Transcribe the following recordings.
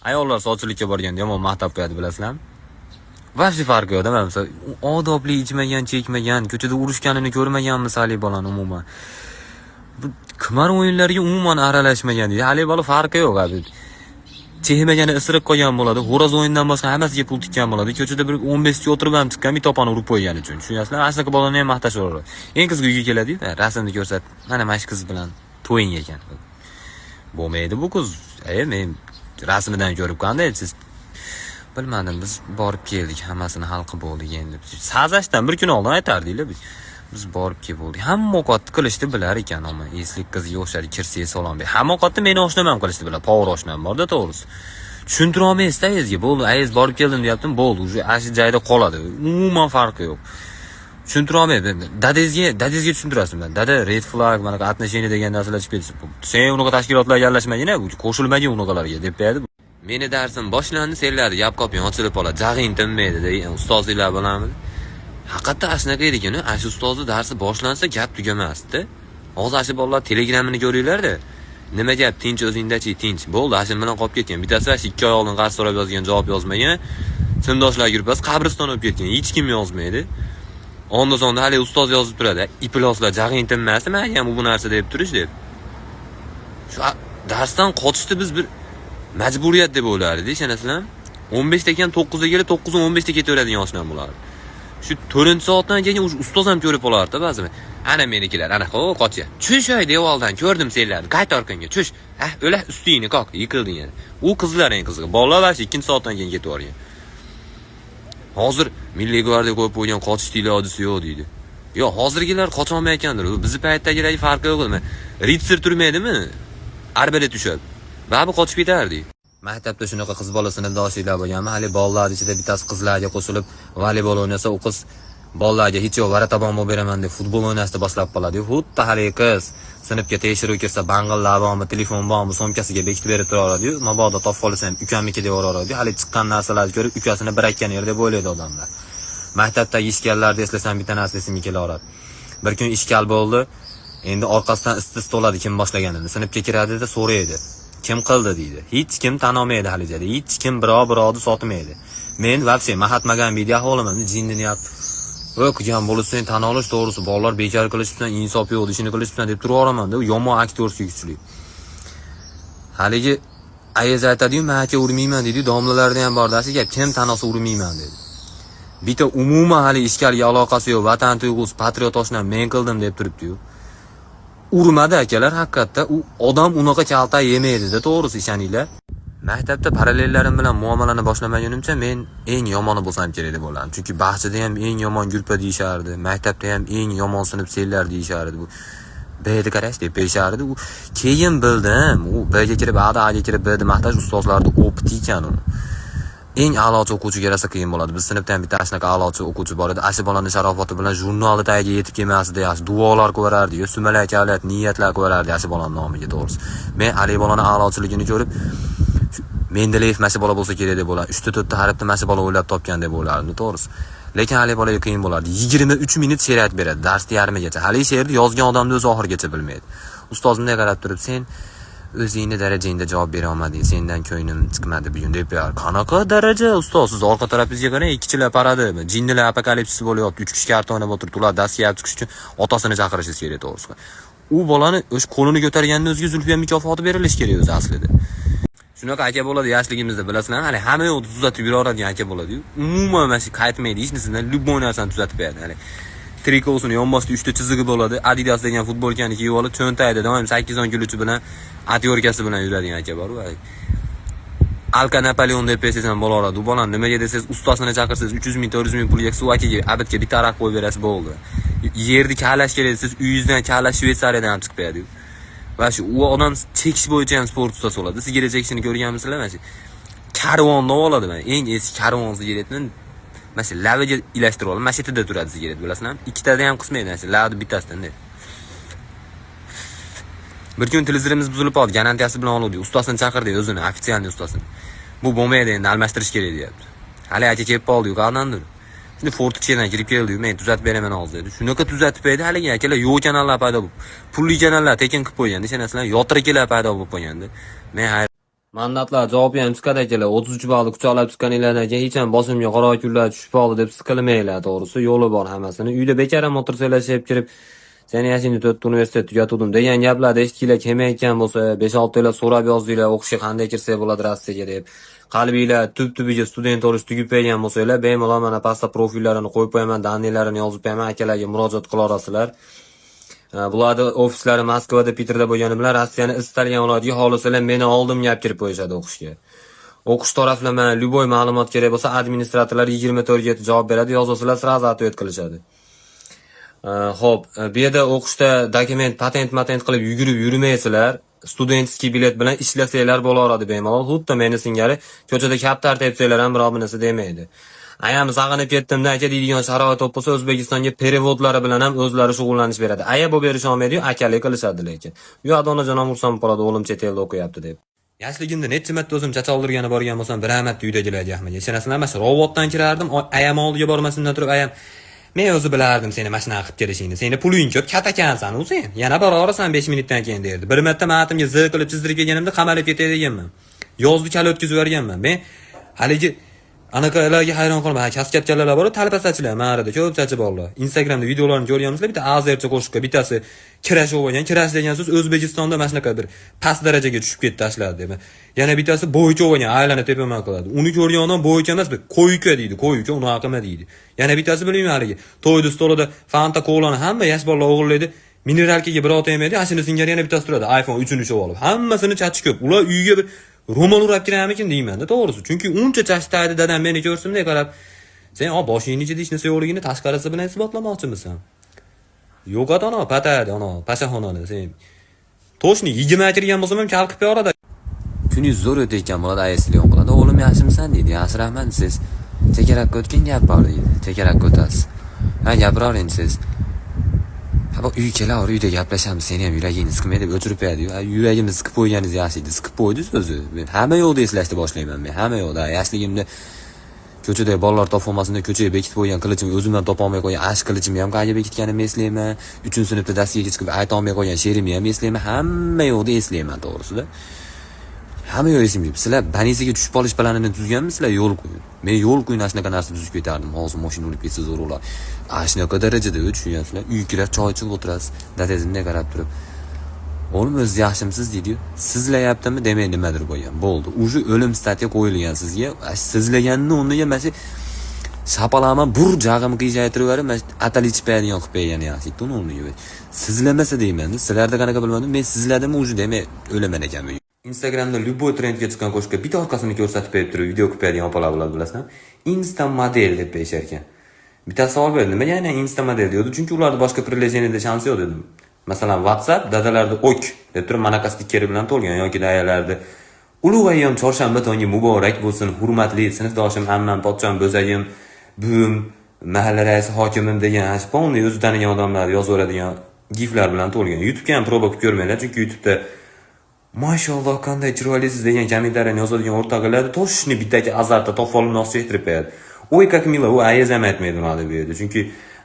Ayollar sovchilikka borganda yomon maqtab qo'yadi, bilasizlarmi? Вообще farqi yo'q-da, mana misol odobli, ichmagan, chekmagan, ko'chada urushganini ko'rmaganmiz haligi bolani umuman. Bu qimor o'yinlariga umuman aralashmagan deydi. Haligi bola farqi yo'q abi. Chekmagani isiriq qolgan bo'ladi. Xo'roz o'yindan boshqa hammasiga pul tikkan bo'ladi. Ko'chada bir 15 ta o'tirib ham chiqqan, bitta opani urib qo'ygani uchun. Tushunyapsizlar? Ana shunaqa bolani ham maqtashaveradi. Eng qizig'i, uyga keladi-yu, rasmni ko'rsat. Mana shu qiz bilan to'ying ekan. Bo'lmaydi bu qiz. E, men rasmidan ko'rib qanday siz bilmadim, biz borib keldik, hammasini hal qilib bo'ldik endi. Sazashdan bir kun oldin aytardinglar biz. Biz borib kelib bo'ldik. Hamma ovqatni qilishni bilar ekan, ammo eslik qizga o'xshadi, kirsangiz salom ber. Hamma ovqatni meni oshnam ham qilishni biladi. Повар oshnam borda, to'g'risi. Tushuntira olmaysizda ayizga. Bo'ldi, ayiz borib keldim deyaptim, bo'ldi, уже ana shu joyda qoladi. Umuman farqi yo'q. Tushuntira olmaydi. Dadangizga tushuntirasizmi? Dada, red flag, mana отношения degan narsalar chiqib ketsa. Sen unaqa tashkilotlarga aralashmagin, qo'shilmagin unaqalarga deb qo'yadi. Meni darsim boshlandi, senlarni gap qoping ochilib qoladi. Jag'ing tinmaydi degan ustozinglar bilanmi? Haqiqatda ana shunaqa edi ekan, ana shu ustozni darsi boshlansa, gap tugamasdi. Hozir ana shu bolalar Telegramini ko'ringlar-da. Nima gap, tinch o'zingdachi, tinch. Bo'ldi, ana shu bilan qolib ketgan. Bittasi shu 2 oy oldin qarz so'rab yozgan, javob yozmagan. Sinfdoshlar gruppasi qabriston bo'lib ketgan. Hech kim yozmaydi. Onda sonda hali ustoz yozib turadi. Ifloslar, jag'ing tinmasdi, menga ham bu narsa deb turish deb. Shu darsdan qochishni biz bir majburiyat deb o'ylardik, ishonasizlarmi? 15 ta ekan, 9 da kelib, 9 15 ta ketaveradigan oshnam bo'lardi. Shu 4-soatdan keyin o'sha ustoz ham ko'rib qolardi ba'zi. Ana menikilar, ana ho qochyapti. Tush oy devordan ko'rdim senlarni. Qayt orqangga, tush. Ah, o'la ustingni qoq, yiqilding yana. U qizlar eng qizig'i. Bolalar вообще ikkinchi soatdan keyin ketib yuborgan. Hozir Milliy gvardiya qo'yib qo'ygan, qochishni ilojisi yo'q deydi. Yo'q, hozirgilar qocholmayotgandir. U bizni paytdagilarga farqi yo'q. Nima? Ritsar turmaydimi? Arbalet tushadi. Baribir qochib ketardik. Maktabda shunaqa qiz bola sinfdoshliklar bo'lganmi? Hali bolalar ichida bittasi qizlarga qo'shilib voleybol o'ynasa, u qiz bolalarga hech yo'q ворота bo'lib beraman deb futbol o'ynashni boshlab qoladi. Xuddi haligi qiz sinfga tekshiruv kirsa, bang'illar bormi, telefon bormi, sumkasiga bekitib berib turaveradi-yu, mabodo topib olsa ham ukamniki deb yuboraveradi. Hali chiqqan narsalarni ko'rib, ukasini bir yer deb o'ylaydi odamlar. Maktabdagi ishkallarni eslasam, bitta narsa esimga kelaveradi. Bir kun ishkal bo'ldi. Endi orqasidan istis to'ladi kim boshlaganini. Sinfga kiradida so'raydi. Kim qildi deydi. Hech kim tan olmaydi halijada. Hech kim birov birovni sotmaydi. Men вообще Mahatma Gandhi ahvolimni jinnini yap. Voy, qilgan bo'lsa sen tan olish to'g'risi, bolalar bekor qilishibsan, insof yo'q, ishini qilishibsan deb turaveraman da, u yomon актёрский kuchli. Haligi ayiz aytadi-yu, "Men aka urmayman" deydi, domlalarda ham bor dasi gap, kim tan olsa urmayman dedi. Bitta umuman hali ishkalga aloqasi yo'q, vatan tuyg'usi, patriot oshnam men qildim deb turibdi-yu. Urmadi akalar, haqiqatda u odam unaqa kalta yemaydi-da, to'g'risi, ishoninglar. Maktabda parallellarim bilan muomalani boshlamagunimcha men eng yomoni bo'lsam kerak deb o'ylardim. Chunki bog'chada ham eng yomon gruppa deyishardi, maktabda ham eng yomon sinf senlar deyishardi. Bu B'ni qarash deb deyishardi. U keyin bildim, u B'ga kirib, A'da A'ga kirib, B'ni maqtash ustozlarni опыт i ekan u. Eng a'lochi o'quvchiga rosa qiyin bo'ladi. Biz sinfda ham bitta shunaqa a'lochi o'quvchi bor edi. Ashu bolani sharofati bilan jurnalni tagiga yetib kelmasdi, yaxshi duolar qilaverardi, yo sumalak kavlat niyatlar qilaverardi ashu bolani nomiga, to'g'risi. Men haligi bolani a'lochiligini ko'rib, Mendeleyev mana shu bola bo'lsa kerak deb o'ylardim. 3 ta 4 ta harfni mana shu bola o'ylab topgan deb o'ylardim, to'g'risi. Lekin haligi bolaga qiyin bo'lardi. 23 minut she'r aytib beradi darsni yarmigacha. Haligi she'rni yozgan odamni o'zi oxirigacha bilmaydi. Ustoz bunday qarab turib, "Sen o'zingni darajangda javob bera olmading, sendan ko'nglim chiqmadi bugun" deb qo'yar. Qanaqa daraja, ustoz? Siz orqa tarafingizga qarang, ikkichilar paradi, jinnilar apokalipsisi bo'lyapti, uch kishi karta o'ynab o'tiribdi, ular darsga chiqish uchun otasini chaqirishingiz kerak, to'g'risi. U bolani o'sha qo'lini ko'targanini o'ziga Zulfiya mukofoti berilishi kerak o'zi aslida. Shunaqa aka bo'ladi yoshligimizda, bilasizlarmi? Hali hamma yo'qni tuzatib yuraveradigan aka bo'ladi-yu. Umuman mana shu qaytmaydi hech narsadan, любой narsani tuzatib beradi. Hali trikosini yonboshida 3 ta chizig'i bo'ladi. Adidas degan futbolkani kiyib olib, cho'ntagida doim 8-10 ключ i bilan, отвёртка si bilan yuradigan aka bor u. Alka Napoleon deb bersangiz ham bo'laveradi. U bolani nimaga desangiz, ustasini chaqirsangiz, 300 ming, 400 ming pulga suv akaga обед ga bitta aroq qo'yib berasiz, bo'ldi. Yerni kavlash kerak desangiz, uyingizdan kavlash Shvetsariyadan ham chiqib beradi. Va shu u odam chekish bo'yicha ham sport ustasi bo'ladi. Sigaret chekishini ko'rganmisizlar mana shu? Karvondan oladi mana. Eng eski karvon sigaretni mana shu labiga ilashtirib oladi. Mana shu yerda turadi sigaret, bilasizlarmi? Ikkitada ham qismaydi, mana shu labni bittasidan. Bir kun televizorimiz buzilib qoldi, garantiyasi bilan oluvdik. Ustasini chaqirdik o'zini, официальный ustasini. Bu bo'lmaydi, endi almashtirish kerak deyapti. Hali aka kelib qoldi, qayerdandir. Shunda форточка dan kirib keldi, men tuzatib beraman hozir dedi. Shunaqa tuzatib berdi haligi akalar, yo'q kanallar paydo bo'lib, pulli kanallar tekin qilib qo'yganda, ishonasizlar, yotiriklar paydo bo'lib qo'yganda. Men Mandatlar javob ham chiqadi, akalar. 33 ballni quchoqlab chiqqaninglardan keyin hech ham boshimga qora kunlar tushib qoldi deb siqilmanglar, to'g'risi. Yo'li bor hammasini. Uyda bekor ham o'tirsanglar, shep kirib, "Seni yoshingda to'rtta universitet tugatuvdim" degan gaplarni eshitginglar kelmayotgan bo'lsa, 5-6 yil so'rab yozdinglar, o'qishga qanday kirsak bo'ladi Rossiyaga deb. Qalbinglar tub tubiga student bo'lish tugib qo'ygan bo'lsanglar, bemalol mana pastda profillarini qo'yib qo'yaman, данные larini yozib qo'yaman, akalarga murojaat qila olasizlar. Bularni ofislari Moskvada, Piterda bo'lgani bilan Rossiyani istalgan viloyatiga xohlasalar meni oldimga olib kirib qo'yishadi o'qishga. O'qish taraflama любой ma'lumot kerak bo'lsa, administratorlar 24 ga javob beradi, yozasizlar, сразу ответ qilishadi. Xo'p, bu yerda o'qishda dokument, patent matent qilib yugurib yurmaysizlar. Студенческий bilet bilan ishlasanglar bo'laveradi bemalol. Xuddi meni singari ko'chada kaptar tepsanglar ham birov narsa demaydi. Ayam sag'inib ketdim-da aka deydigan sharoit bo'lib qolsa, O'zbekistonga перевод lari bilan ham o'zlari shug'ullanish beradi. Aya bo'lib berisha olmaydi-yu, akalik qilishadi lekin. U yoqda onajon ham xursand bo'ladi, o'g'lim chet elda o'qiyapti deb. Yoshligimda necha marta o'zim chacha oldirgani borgan bo'lsam, bir marta uydagilarga ahmaga. Ishonasizlarmi? Shu robotdan kirardim, ayam oldiga bormasimdan turib ayam, "Men o'zi bilardim seni mana shunaqa qilib kelishingni. Seni puling ko'p, katakansan u sen. Yana borasan 5 minutdan keyin" derdi. Bir marta matimga z qilib chizdirib kelganimda qamalib ketay deganman. Yozni kala o'tkazib yuborganman. Men haligi anaqalarga hayron qolaman. Ha, kaskat kallalar bor, talpasachilar, ma'rada ko'p chachi borlar. Instagramda videolarni ko'rganmisizlar? Bitta azercha qo'shiqqa bittasi kirash bo'lgan. Kirash degan so'z O'zbekistonda mana shunaqa bir past darajaga tushib ketdi tashladi deb. Yana bittasi bo'ycha bo'lgan, aylanib tepaman qiladi. Uni ko'rgan odam bo'ycha emas, bir qo'yuka deydi, qo'yuka unaqa qilma deydi. Yana bittasi bilmayman haligi to'ydi stolida Fanta, kolani hamma yosh bolalar o'g'irlaydi. Минералка ga birov tegmaydi, ana shuni singari yana bittasi turadi, iPhone 3-ni ushlab olib. Hammasini chachi ko'p. Ular uyga bir ro'mol o'rab kiradimikin deyman-da, to'g'risi. Chunki uncha chach tagida dadam meni ko'rsin-da qarab, "Sen o boshingni ichida hech narsa yo'qligini tashqarisi bilan isbotlamoqchimisan?" Yo'q, ana patadi, ana pashaxonani sen. Toshni 20 kirgan bo'lsam ham kalqib yoradi. Kuningiz zo'r o'tayotgan bo'ladi, ayasi telefon qiladi. "O'g'lim, yaxshimisan?" deydi. "Yaxshi, rahmat" siz. "Chekarakka o'tgan gap bor" deydi. "Chekarakka o'tasiz." "Ha, gapiravering" siz. "Ha, bu uyga kelaver, uyda gaplashamiz, seni ham yuragingni siqmay" deb o'chirib qo'yadi-yu. Yuragimni siqib qo'yganingiz yaxshi edi. Siqib qo'ydi o'zi. Men hamma yoqda eslashni boshlayman men. Hamma yoqda. Yoshligimda ko'chada bolalar topolmasin deb ko'chaga bekitib qo'ygan qilichimni o'zimdan topolmay qo'ygan ash qilichimni ham qayerga bekitganimni eslayman. 3-sinfda dastiga chiqib aytolmay qo'ygan she'rimni ham eslayman. Hamma yoqda eslayman to'g'risida. Hamma yoq esimga. Sizlar больница ga tushib qolish planini tuzganmisizlar yo'l qo'ying? Men yo'l qo'ying ana shunaqa narsa tuzib ketardim. Hozir mashina urib ketsa zo'r bo'lar. Ana shunaqa darajada tushunyapsizlar. Uyga kirasiz, choy ichib o'tirasiz. Dadangiz bunday qarab turib, "O'g'lim, o'zi yaxshimisiz?" deydi-yu. Sizlayaptimi, demak nimadir bo'lgan. Bo'ldi. Уже o'lim статья qo'yilgan sizga. Sizlaganni o'rniga mana shu shapalama bur jag'im qiyshaytirib yuborib, mana shu atal ichib qo'yadigan qilib qo'ygan yaxshi uni o'rniga. Sizlamasa deyman. Sizlarda qanaqa bilmadim, men sizladimi уже demak o'laman ekanman. Instagramda любой trendga chiqqan qo'shiqqa bitta orqasini ko'rsatib berib turib video qilib qo'yadigan opalar bo'ladi, bilasizmi? Insta model deb qo'yishar ekan. Bittasi savol berdi, nimaga aynan Insta model deydi? Chunki ularda boshqa приложение da shans yo'q dedim. Masalan, WhatsApp dadalarda ok deb turib manaqa stikeri bilan to'lgan yoki ayalarda "Ulug' ayyom chorshanba tongi muborak bo'lsin, hurmatli sinfdoshim, ammam, pochcham, bo'zagim, buvim, mahalla raisi, hokimim" degan shu полный o'zi tanigan odamlar yozaveradigan giflar bilan to'lgan. YouTube'ga ham proba qilib ko'rmanglar, chunki YouTube'da "Mashalloh, qanday chiroylisiz" degan kommentariyani yozadigan o'rtoqlar точно bittaki azartda topib olib nos chektirib qo'yadi. "Ой, как мило", u ayiz ham aytmaydi unaqa bu yerda. Chunki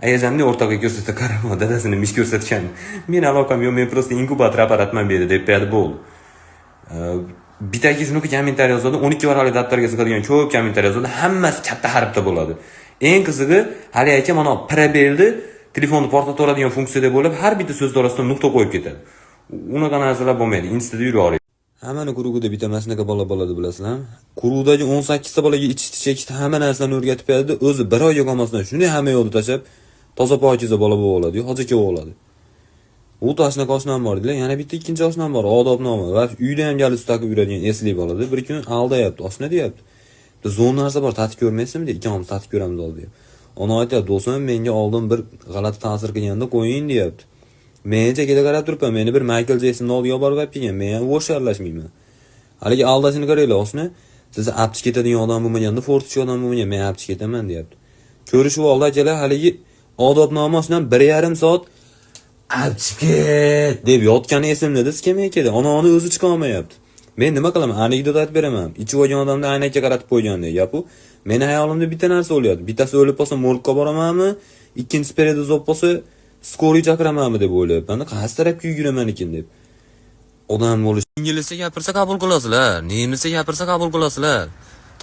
ayazamni o'rtog'iga ko'rsatsa, qarama, dadasini mish ko'rsatgan. "Men aloqam yo'q, men просто inkubator apparatman bu yerda" deb qo'yadi, bo'ldi. Bittaki shunaqa kommentariy yozadi, 12 varaqli daftarga sig'adigan ko'p kommentariy yozadi, hammasi katta harfda bo'ladi. Eng qizig'i, hali aka mana пробел ni telefonni portlataveradigan funksiya deb o'ylab, har bitta so'z orasida nuqta qo'yib ketadi. Unaqa narsalar bo'lmaydi, instada yuraveradi. Hammani круг ida bitta mana shunaqa bola bo'ladi, bilasizlarmi? Круг dagi 18 ta bolaga ichishni, chekishni, hamma narsani o'rgatib beradi, o'zi bir oyga qolmasdan shunday hamma yo'lni tashlab, toza pokiza bola bo'lib oladi, hoji aka bo'ladi. U shunaqa oshnam bor dedilar, yana bitta ikkinchi oshnam bor, odobnoma va uyda ham galus taqib yuradigan esli bolada. Bir kun aldayapti, "Oshna", deyapti. "Bitta zo'r narsa bor, tatib ko'rmaysizmi?" deydi. "Ikkovimiz tatib ko'ramiz hozir", deyapti. Ona aytyapti, "Do'stim, menga oldin bir g'alati ta'sir qilganda qo'ying", deyapti. Men chekada qarab turibman, meni bir Michael Jacksonni oldiga olib borib olib kelgan, men ham bo'sh aralashmayman. Haligi aldashini qaranglar, oshna, "Sizni abchi ketadigan odam bo'lmaganda, fortichka odam bo'lmagan, men abchi ketaman", deyapti. Ko'rishib oldi akalar, haligi odobnoma oshnam 1,5 soat "Abchi ket" deb yotgani esimda, skameyka da. Onani o'zi chiqa olmayapti. Men nima qilaman? Anekdot aytib beraman. Ichib olgan odamni aynakka qaratib qo'ygandek gap u. Meni hayolimda bitta narsa o'lyapti. Bittasi o'lib qolsa morgga boramanmi? Ikkinchisi передоз bo'lib qolsa, скорый chaqiramanmi deb o'ylayapman. Qaysi tarafga yuguraman ekan deb. Odam bo'lish. Inglizcha gapirsa qabul qilasizlar, nemischa gapirsa qabul qilasizlar.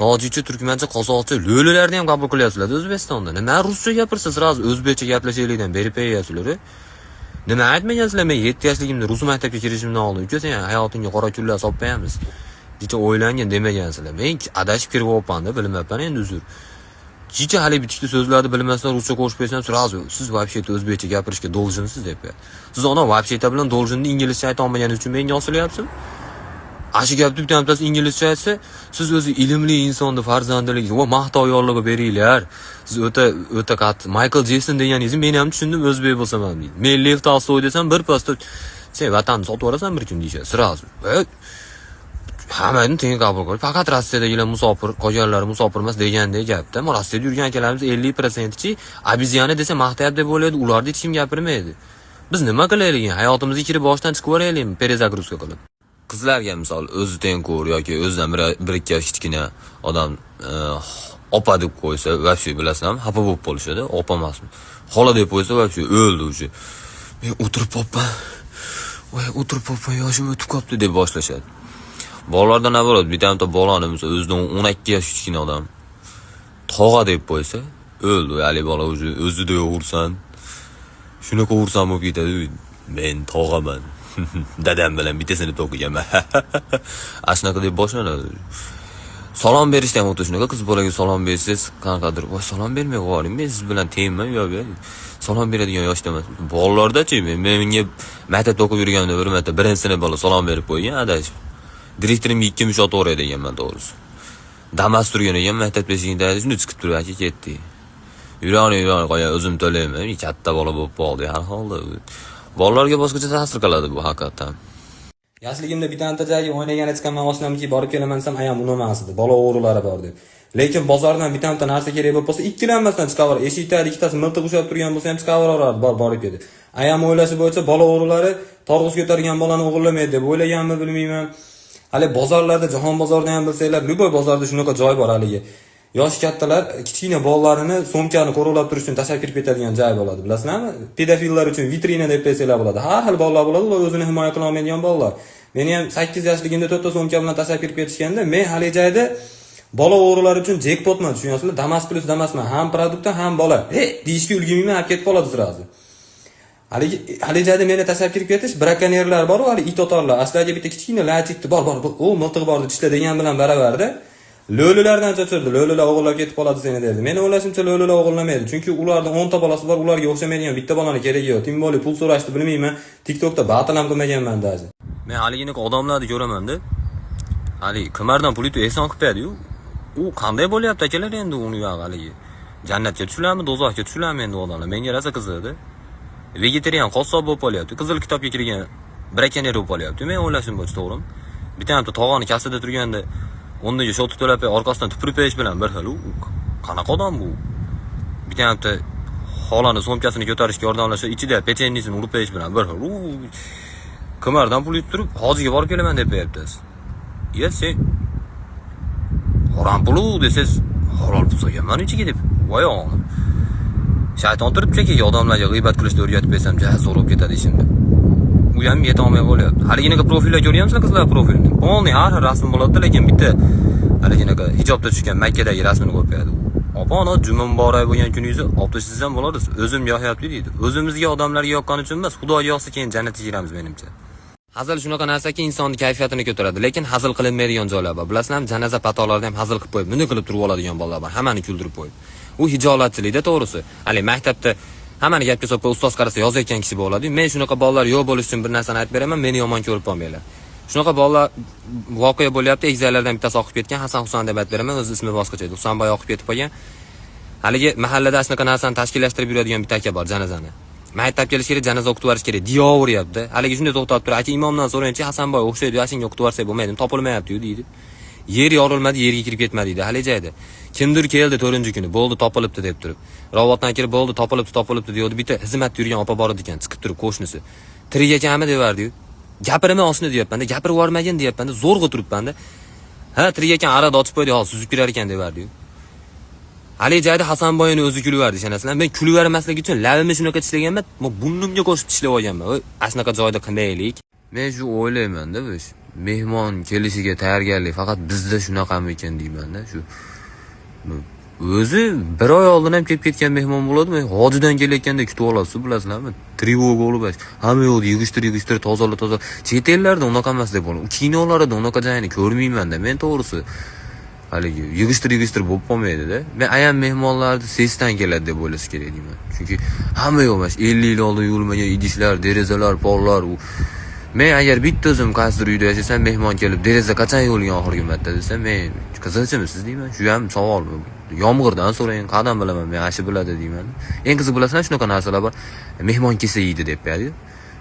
Tojikcha, turkmancha, qozoqcha, lo'lilarni ham qabul qilyapsizlar O'zbekistonda. Nima ruscha gapirsa сразу o'zbekcha gaplashaylikdan berib qo'yapsizlar. Nima aytmagansizlar, men 7 yoshligimda rus maktabga kirishimdan oldin, uka, sen hayotingga qora kunlar solib qo'yamiz. Jicha o'ylangin demagansizlar. Men adashib kirib olibman-da, bilmabman endi, uzr. Jicha hali bitta so'zlarni bilmasdan ruscha qo'shib qo'ysam, сразу siz вообще-то o'zbekcha gapirishga должен siz deb qo'yadi. Siz ona вообще-то bilan должен ni inglizcha ayta olmaganingiz uchun menga osilyapsizmi? Shu gapni bittasi inglizcha aytsa, siz o'zi ilmli insonni farzandiligi va maqtov yorlig'i beringlar. Siz o'ta o'ta qattiq Michael Jackson deganingizni men ham tushundim, o'zbek bo'lsam ham deydi. Men Lev Tolstoy desam, bir pasda sen vatanni sotib yuborasan bir kun deyishadi. Сразу. Hammani teng qabul qilib, faqat Rossiyadagilar musofir, qolganlari musofir emas degandek gapda. Mana Rossiyada yurgan akalarimiz 50%chi обезьяна desa maqtayapti deb o'ylaydi, ularni hech kim gapirmaydi. Biz nima qilaylik? Hayotimizga kirib boshdan chiqib yuboraylikmi, перезагрузка qilib? Qizlarga misol o'zi tengqur yoki o'zidan bir ikki yosh kichkina odam opa deb qo'ysa, вообще bilasizlarmi, xafa bo'lib qolishadi. Opa emasmi? Xola deb qo'ysa, вообще o'ldi уже. Men o'tirib qolibman. Voy, o'tirib qolibman, yoshim o'tib qolibdi deb boshlashadi. Bolalarda наоборот, bitta bolani misol o'zidan 12 yosh kichkina odam tog'a deb qo'ysa, o'ldi. Haligi bola уже o'zida yo'q xursand. Shunaqa xursand bo'lib ketadi. Men tog'aman. Dadam bilan bitta sinfda o'qiganman. Ana shunaqa deb boshlanadi. Salom berishda ham xuddi shunaqa, qiz bolaga salom bersangiz qanaqadir, voy, salom bermay qo'ying, men siz bilan tengman, yo'q yo'q. Salom beradigan yoshda emas. Bolalarda-chi, men menga maktabda o'qib yurganimda bir marta birinchi sinf bola salom berib qo'ygan adashib. Direktorimga ikki mush otib yuboray deganman to'g'risi. Damas turgan ekan maktab eshigida, shunday chiqib turib, aka, ketdik. Yurani yurani qo'ya, o'zim to'layman. Katta bola bo'lib qoldi har holda. Bolalarga boshqacha ta'sir qiladi bu haqiqatdan. Yoshligimda bitta joyga o'ynagani chiqaman, oshnamnikiga borib kelaman desam, ayam unamas edi. Bola o'g'rilari bor deb. Lekin bozordan bitta narsa kerak bo'lib qolsa, ikkilanmasdan chiqaver. Eshik tagida ikkitasi miltiq ushlab turgan bo'lsa ham chiqaveraverardi, bor borib kel deb. Ayam o'ylashi bo'yicha bola o'g'rilari torg'uz ko'targan bolani o'g'irlamaydi deb o'ylaganmi, bilmayman. Hali bozorlarda, jahon bozorida ham bilsanglar, любой bozorda shunaqa joy bor haligi. Yoshi kattalar kichkina bolalarini sumkani qo'riqlab turish uchun tashlab kirib ketadigan joy bo'ladi, bilasizlarmi? Pedofillar uchun vitrina deb desanglar bo'ladi. Har xil bolalar bo'ladi, ular o'zini himoya qila olmaydigan bolalar. Meni ham 8 yoshligimda to'rtta sumka bilan tashlab kirib ketishganda, men haligi joyda bola o'g'rilar uchun jekpotman, tushunyapsizlar? Damas plyus Damasman, ham produktdan, ham bola. He, deyishga ulgurmayman, olib ketib qoladi сразу. Haligi joyda meni tashlab kirib ketish, brakonyerlar bor-u, hali it otarlar. Aslarga bitta kichkina lachikni bor, bor, o miltiq bor, tishla degan bilan baravarda. Lo'lilardan cho'chirdi. Lo'lilar o'g'irlab ketib qoladi seni derdi. Meni o'ylashimcha, lo'lilar o'g'irlamaydi. Chunki ularda 10 ta bolasi bor, ularga o'xshamaydigan bitta bolani keragi yo'q. Тем более pul so'rashni bilmayman. TikTokda battle ham qilmaganman даже. Men haligini odamlarni ko'raman-da. Haligi qimardan pul yutib ehson qilib qo'yadi-yu. U qanday bo'lyapti akalar endi uni yo'q haligi. Jannatga tushiladimi, do'zaxga tushiladimi endi odamlar? Menga rosa qiziqdi. Vegetarian qassob bo'lib qolyapti. Qizil kitobga kirgan brakonyer bo'lib qolyapti. Men o'ylashim bo'yicha, to'g'rimi? Bitta hamta tog'oni kassada turganda o'rniga счёт to'lab orqasidan tupurib qo'yish bilan bir xil. U qanaqa odam bu? Bitta hamta xolani sumkasini ko'tarishga yordamlashib, ichida pechennisini urib qo'yish bilan bir xil. U qimardan pul yutib turib, hojiga borib kelaman deb qo'yapti. Iya, sen harom pulu desangiz, halol pul solganman ichiga deb. Voy og'im. Shayton turibdi chekkaga, odamlarga g'iybat qilishni o'rgatib bersam, ja zo'r bo'lib ketadi ishim deb. U ham yetolmay qolyapti. Haliginaqa profillar ko'ryapsizlar, qizlar profilini. Полный har xil rasm bo'ladi, lekin bitta haliginaqa hijobda tushgan Makkadagi rasmini qo'yib qo'yadi. Opa, ona juma muborak bo'lgan kuningizni olib tashlasangiz ham bo'ladi. O'zim yoqyapti deydi. O'zimizga, odamlarga yoqqani uchun emas, Xudoga yoqsa, keyin jannatga kiramiz menimcha. Hazil shunaqa narsaki, insonni kayfiyatini ko'taradi, lekin hazil qilinmaydigan joylar bor. Bilasizlarmi, janoza patolarida ham hazil qilib qo'yib, buni qilib turib oladigan bolalar bor. Hammani kuldirib qo'yib. U hijolatchilikda to'g'risi. Hali maktabda hammani gapga solib qo'yib, ustoz qarasa yozayotgan kishi bo'ladi. Men shunaqa bolalar yo'q bo'lishi uchun bir narsani aytib beraman, meni yomon ko'rib qolmanglar. Shunaqa bolalar voqea bo'lyapti, egizaklardan bittasi oqib ketgan, Hasan Husan deb aytib beraman, o'zi ismi boshqacha edi. Husanboy oqib ketib qolgan. Haligi mahallada shunaqa narsani tashkillashtirib yuradigan bitta aka bor, janozani. Mayit olib kelish kerak, janoza o'qitib yuborish kerak, deyaveryapti. Haligi shunday to'xtab turib, aka, imomdan so'raychi, Hasanboy o'xshaydi, shunga o'qitib yuborsak bo'lmaydimi, topilmayapti-yu deydi. Yer yorilmadi, yerga kirib ketmadi deydi. Haligi joyda. Kimdir keldi 4-kuni, bo'ldi, topilibdi deb turib. Robotdan kirib, bo'ldi, topilibdi, topilibdi deydi. Bitta xizmatda yurgan opa bor ekan, chiqib turib qo'shnisi. Tirik ekanmi devardi-yu. Gapirma osni deyapman-da, gapirib yubormagin deyapman-da, zo'rg'a turibman-da. Ha, tirik ekan, arada ochib qo'ydi, hozir suzib kirar ekan devardi-yu. Haligi joyda Hasanboyni o'zi kulyuvardi, ishonasizlar. Men kulyuvarmaslik uchun labimni shunaqa tishlaganman, burnimga qo'shib tishlab olganman. Voy, ana shunaqa joyda qilmaylik. Men shu o'ylaymanda, biz mehmon kelishiga tayyorgarlik faqat bizda shunaqamikan deymanda. Shu o'zi bir oy oldin ham kelib ketgan mehmon bo'ladimi, hojidan kelayotganda kutib olasiz, bilasizlarmi, тревога bo'lib, hamma yoqni yig'ishtir, yig'ishtir, tozala, toza. Chet ellarda unaqa emas deb o'ylayman, kinolarda unaqa joyini ko'rmaymanda men, to'g'risi. Haligi yig'ishtir, yig'ishtir bo'lib qolmaydida. Men ayam mehmonlarni sesdan keladi deb o'ylasa kerak deyman, chunki hamma yoq mana shu 50 yil oldin yuvilmagan idishlar, derazalar, pollar. U men agar bitta o'zim qaysidir uyda yashasam, mehmon kelib, "Deraza qachon yuvilgan oxirgi marta?" desa, men "Qizilchimisiz?" deyman. Shu ham savol, yomg'irdan so'rang, qayerdan bilaman men, ana shu biladi deyman. Eng qiziq, bilasizlar, shunaqa narsalar bor, mehmon kelsa yeydi deb qo'yadi,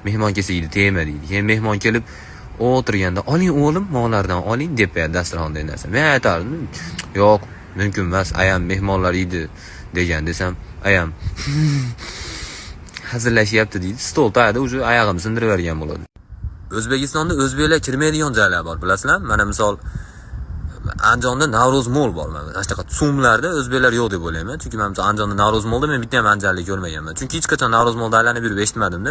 mehmon kelsa yeydi, tegma deydi. Keyin mehmon kelib o'tirganda, "Oling, o'g'lim, mollardan oling", deb qo'yadi dasturxondagi narsa. Men aytardim, "Yo'q, mumkin emas, ayam mehmonlar yeydi degan", desam, ayam "Hazillashyapti", deydi. Stol tagida уже oyog'imni sindirib yuborgan bo'ladi. O'zbekistonda o'zbeklar kirmaydigan joylar bor, bilasizlarmi? Mana misol, Andijonda Navro'z Mall bor. Mana shunaqa TsUMlarda o'zbeklar yo'q deb o'ylayman, chunki man misol Andijonda Navro'z Mallda men bitta ham andijonlik ko'rmaganman, chunki hech qachon Navro'z Mallda aylanib yurib eshitmadimda.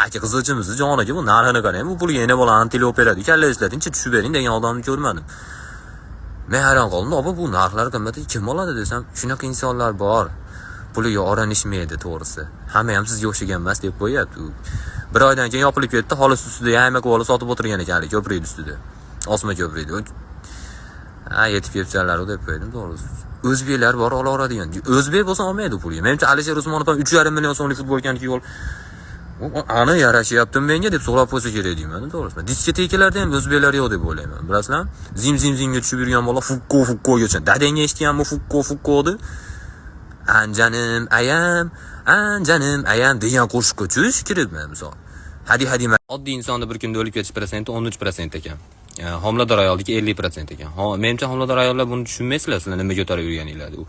"Aka, qizilchimisiz, jon aka, bu narxini qarang, bu pulga yana bola antilop beradi, kalla ishlatingchi, tushib bering", degan odamni ko'rmadim. Men hayron qoldim. "Opa, bu narxlar qimmat, kim oladi?" desam, "Shunaqa insonlar bor, puliga oranishmaydi, to'g'risi, hamma ham sizga o'xshagan emas", deb qo'yyapti. U bir oydan keyin yopilib ketdi. Xolis ustida yayma qilib sotib o'tirgan ekan, haligi ko'prikni ustida, osma ko'prikda. "Ha, yetib kelibsanlar", deb qo'ydim, to'g'risi. O'zbeklar bor olaveradigan, o'zbek bo'lsa olmaydi pulga. Menimcha, Alisher Usmonov ham 3,5 million so'mlik futbolkani kiyib olib, "Ani yarashyaptimi menga?" deb so'rab qo'ysa kerak deyman, to'g'risi. Diskotekalarda ham o'zbeklar yo'q deb o'ylayman, bilasizlarmi? Zim zim zimga tushib yurgan bola fukko fukkogacha. Dadangga eshitganmi fukko fukkoni? "Anjanim ayam, anjanim ayam" degan qo'shiqqa tush kiribman misol. Hadi hadi. Oddiy insonni bir kunda o'lib ketish prosenti 13% ekan. Homilador ayolniki 50% ekan. Menimcha, homilador ayollar buni tushunmaysizlar, sizlar nima ko'tarib yurganinglarni. U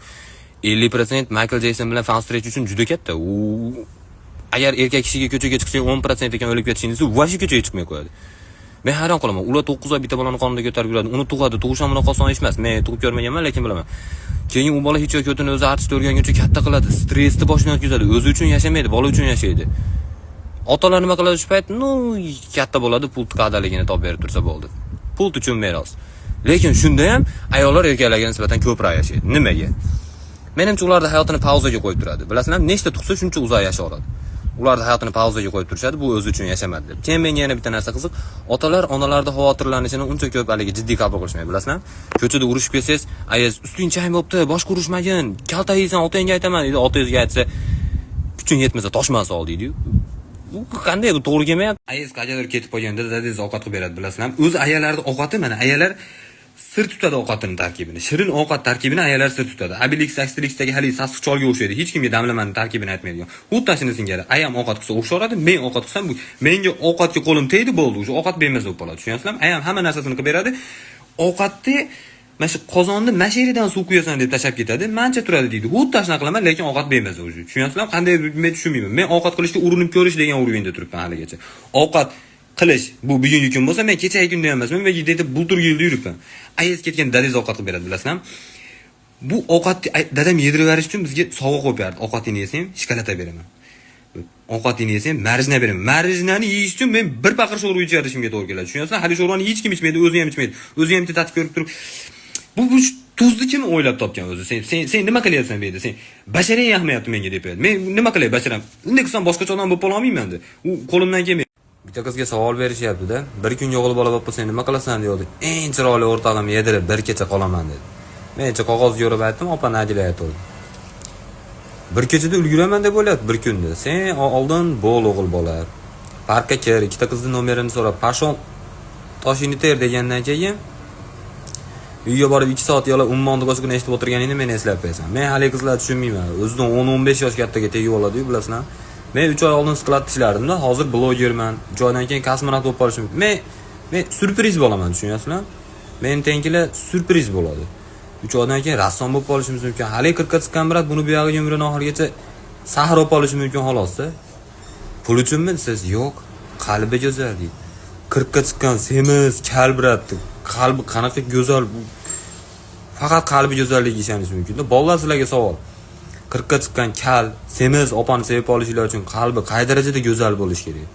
50% Michael Jekson bilan Fast uchun juda katta. U agar erkak kishiga ko'chaga chiqsang 10% ekan o'lib ketishing desa, вообще ko'chaga chiqmay qo'yadi. Men hayron qolaman. Ular 9 oy bitta bolani qornida ko'tarib yuradi. Uni tug'adi. Tug'ish ham unaqa oson ish emas. Men tug'ib ko'rmaganman, lekin bilaman. Keyin u bola hech yo'q ko'tini o'zi artishni o'rganguncha katta qiladi. Stressni boshidan o'tkazadi. O'zi uchun yashamaydi, bola uchun yashaydi. Otalar nima qiladi shu payt? Ну, katta bo'ladi, pul qadaligini topib berib tursa bo'ldi. Pul uchun meros. Lekin shunda ham ayollar erkaklarga nisbatan ko'proq yashaydi. Nimaga? Menimcha, ularni hayotini pauzaga qo'yib turadi. Bilasizlarmi, nechta tug'sa, shuncha uzoq yashay oladi. Ularni hayotini pauzaga qo'yib turishadi, bu o'zi uchun yashamadi deb. Keyin menga yana bitta narsa qiziq. Otalar onalarda xavotirlanishini uncha ko'p haligi jiddiy qabul qilishmaydi, bilasizlarmi? Ko'chada urushib kelsangiz, ayiz, "Usting chang bo'libdi, boshqa urushmagin, kaltak yeysan, otangga aytaman", deydi. Otangizga aytsa, "Kuching yetmasa toshman sol", deydi-yu. Bu qanday, bu to'g'ri kelmayapti. Ayiz qayerdadir ketib qolganda dadangiz ovqat qilib beradi, bilasizlarmi? O'zi ayalarning ovqati, mana ayalar sir tutadi ovqatini tarkibini. Shirin ovqat tarkibini ayalar sir tutadi. Abilix Asterixdagi haligi sassiq cholga o'xshaydi. Hech kimga damlamani tarkibini aytmaydigan. Xuddi shuni singari. Ayam ovqat qilsa o'xsharadi, men ovqat qilsam, bu menga ovqatga qo'lim tegdi, bo'ldi. O'sha ovqat bemaza bo'lib qoladi. Tushunyapsizlarmi? Ayam hamma narsasini qilib beradi. Ovqatni mana shu qozonni mana shu yeridan suv quyasan deb tashlab ketadi. Mancha turadi deydi. Xuddi shunaqa qilaman, lekin ovqat bemaza уже. Tushunyapsizlarmi? Qanday, men tushunmayman. Men ovqat qilishga urinib ko'rish degan уровень da turibman haligacha. Ovqat qilish bu bugungi kun bo'lsa, men kechagi kunda ham emasman, men deydi, bulturgi yilda yuribman. Ayiz ketgan dadangiz ovqat qilib beradi, bilasizlarmi? Bu ovqatni dadam yedirib yuborish uchun bizga sovg'a qo'yib berdi. "Ovqatingni yesang, shokolad beraman. Ovqatingni yesang, marjna beraman." Marjnani yeyish uchun men bir paqir sho'rva ichishimga to'g'ri keladi. Tushunyapsizmi? Hali sho'rvani hech kim ichmaydi, o'zi ham ichmaydi. O'zi ham bitta tatib ko'rib turib, bu tuzni kim o'ylab topgan o'zi? Sen nima qilyapsan bu yerda? Sen basharang yoqmayapti menga, deb qo'yadi. Men nima qilay basharam? Unday qilsam boshqacha odam bo'lib qola olmayman-da. U qo'limdan kelmaydi. Bitta qizga savol berishyapti-da. "Bir kunga o'g'il bola bo'lib qolsang nima qilasan?" deyapti. "Eng chiroyli o'rtog'imni yedirib bir kecha qolaman", dedi. Men necha qog'oz ko'rib aytdim, opa Nadila aytdi. Bir kechada ulguraman deb o'ylayapti bir kunda. Sen oldin bo'l o'g'il bola. Parkka kir, ikkita qizni nomerini so'rab, "Пошёл, toshingni ter", degandan keyin uyga borib 2 soat yo'la ummonni qo'shig'ini eshitib o'tirganingni meni eslab qo'yasan. Men haligi qizlarni tushunmayman. O'zidan 10-15 yosh kattaga tegib oladi-yu, bilasizlar. Men 3 oy oldin склад ishlardimda, hozir blogerman. 3 oydan keyin kosmonavt bo'lib qolishim. Men syurpriz bo'laman, tushunyapsizlar? Men tengkilar syurpriz bo'ladi. 3 oydan keyin rassom bo'lib qolishimiz mumkin. Hali 40 ga chiqqan брат buni buyog'iga umrini oxirigacha sahro bo'lib qolishi mumkin xolosda. Pul uchunmi desangiz, yo'q, qalbi go'zal deydi. 40 ga chiqqan semiz kal брат, qalbi qanaqa go'zal? Faqat qalbi go'zalligiga ishonish mumkin-da. Bolalar, sizlarga savol. 40 ga chiqqan kal, semiz opani sevib olishinglar uchun qalbi qay darajada go'zal bo'lishi kerak?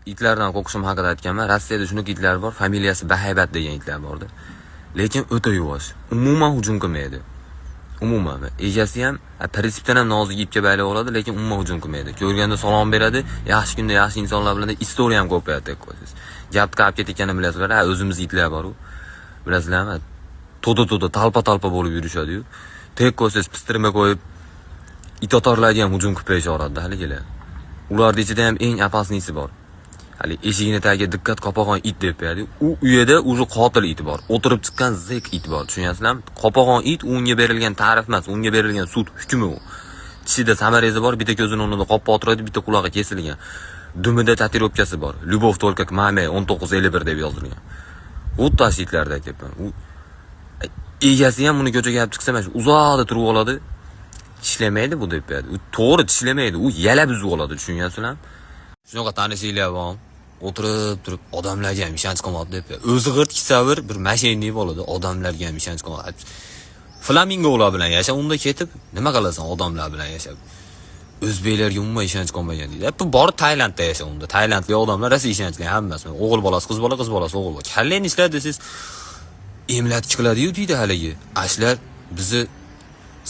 Itlardan qo'rqishim haqida aytganman. Rossiyada shunaqa itlar bor, familiyasi Bahaybat degan itlar borda. Lekin o'ta yuvosh. Umuman hujum qilmaydi. Umuman. Egasi ham prinsipdan ham nozik ipga baylab oladi, lekin umuman hujum qilmaydi. Ko'rganda salom beradi, yaxshi kunda yaxshi insonlar bilan история ham ko'payadi deb qo'yasiz. Gap qilib ketayotganini bilasizlar, ha, o'zimiz itlar bor-u. Bilasizlarmi? To'da to'da, talpa talpa bo'lib yurishadi-yu. Tek qo'ysangiz pistirma qo'yib itotorlarga ham hujum qilib qo'yishaveradi haligilar. Ularning ichida ham eng опасный si bor. Hali eshigini tagiga "Diqqat, qopag'on it" deb qo'yadi. U uyida уже qotil it bor. O'tirib chiqqan зэк it bor. Tushunyapsizlarmi? Qopag'on it unga berilgan ta'rif emas, unga berilgan sud hukmi u. Tishida саморез i bor, bitta ko'zini o'rnida qopqoq turadi, bitta qulog'i kesilgan. Dumida tatuirovkasi bor. "Любовь только к маме 1951" deb yozilgan. Xuddi shu itlarda aytyapman. U egasi ham uni ko'chaga olib chiqsa, mana shu uzoqda turib oladi. Tishlamaydi bu deb qo'yadi. U to'g'ri tishlamaydi, u yalab uzib oladi, tushunyapsizlarmi? Shunaqa tanishinglar bor. O'tirib turib odamlarga ham ishonch qolmabdi deb. O'zi g'irt kisavir bir мошенник bo'ladi, odamlarga ham ishonch qolmabdi. Flamingolar bilan yasha, unda ketib nima qilasan odamlar bilan yashab? O'zbeklarga umuman ishonch qolmagan deydi. Bu borib Tailandda yasha unda. Tailandlik odamlar rosa ishonchli hammasi. O'g'il bolasi qiz bola, qiz bolasi o'g'il bola. Kallangni ishlat desangiz, emlatki qiladi-yu deydi haligi. Ashlar bizni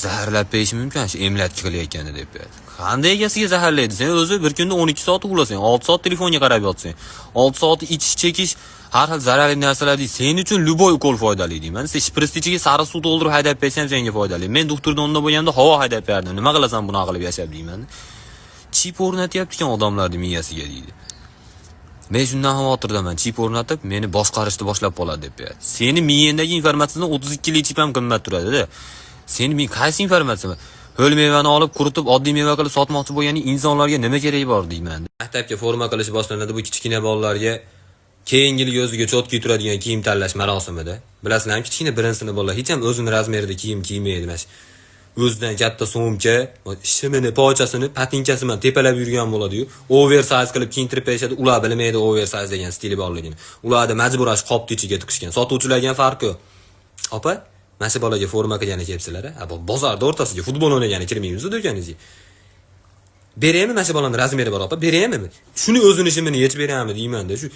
zaharlab berishi mumkin shu emlatki qilayotgani deb qo'yadi. Qanday egasiga zaharlaydi? Sen o'zi bir kunda 12 soat uxlasang, 6 soat telefonga qarab yotsang, 6 soat ichish, chekish, har xil zararli narsalar deydi. Sen uchun любой ukol foydali deyman. Sen shpritsni ichiga sariq suv to'ldirib haydab bersam senga foydali. Men doktorda o'rnida bo'lganda havo haydab berardim. Nima qilasan bunaqa qilib yashab deyman. Chip o'rnatyapti ekan odamlarning miyasiga deydi. Men shundan xavotirdaman. Chip o'rnatib, meni boshqarishni boshlab qoladi deb qo'yadi. Seni miyangdagi informatsiyadan 32 lik chip ham qimmat turadi-da. Seni mi qaysi informatsiya? Ho'l mevani olib, quritib, oddiy meva qilib sotmoqchi bo'lgan insonlarga nima keragi bor deyman. Maktabga forma qilish boshlanadi bu kichkina bolalarga keyingi yil o'ziga чётко turadigan kiyim tanlash marosimida. Bilasizlarmi, kichkina birinchi sinf bolalar hech ham o'zini razmerida kiyim kiymaydi mana shu. O'zidan katta sumka, shimini, pochasini, patinkasi bilan tepalab yurgan bo'ladi-yu. Oversize qilib kiyintirib berishadi. Ular bilmaydi oversize degan stili borligini. Ularni majbur shu qopni ichiga tiqishgan. Sotuvchilarga ham farqi yo'q. Opa, mana shu bolaga forma qilgani kelibsizlar, a? Bu bozorda o'rtasiga futbol o'ynagani kirmaymiz do'koningizga. Beraymi mana shu bolani razmeri bor opa, beraymi? Shuni o'zini shimini yechib beraymi deyman-da. Shu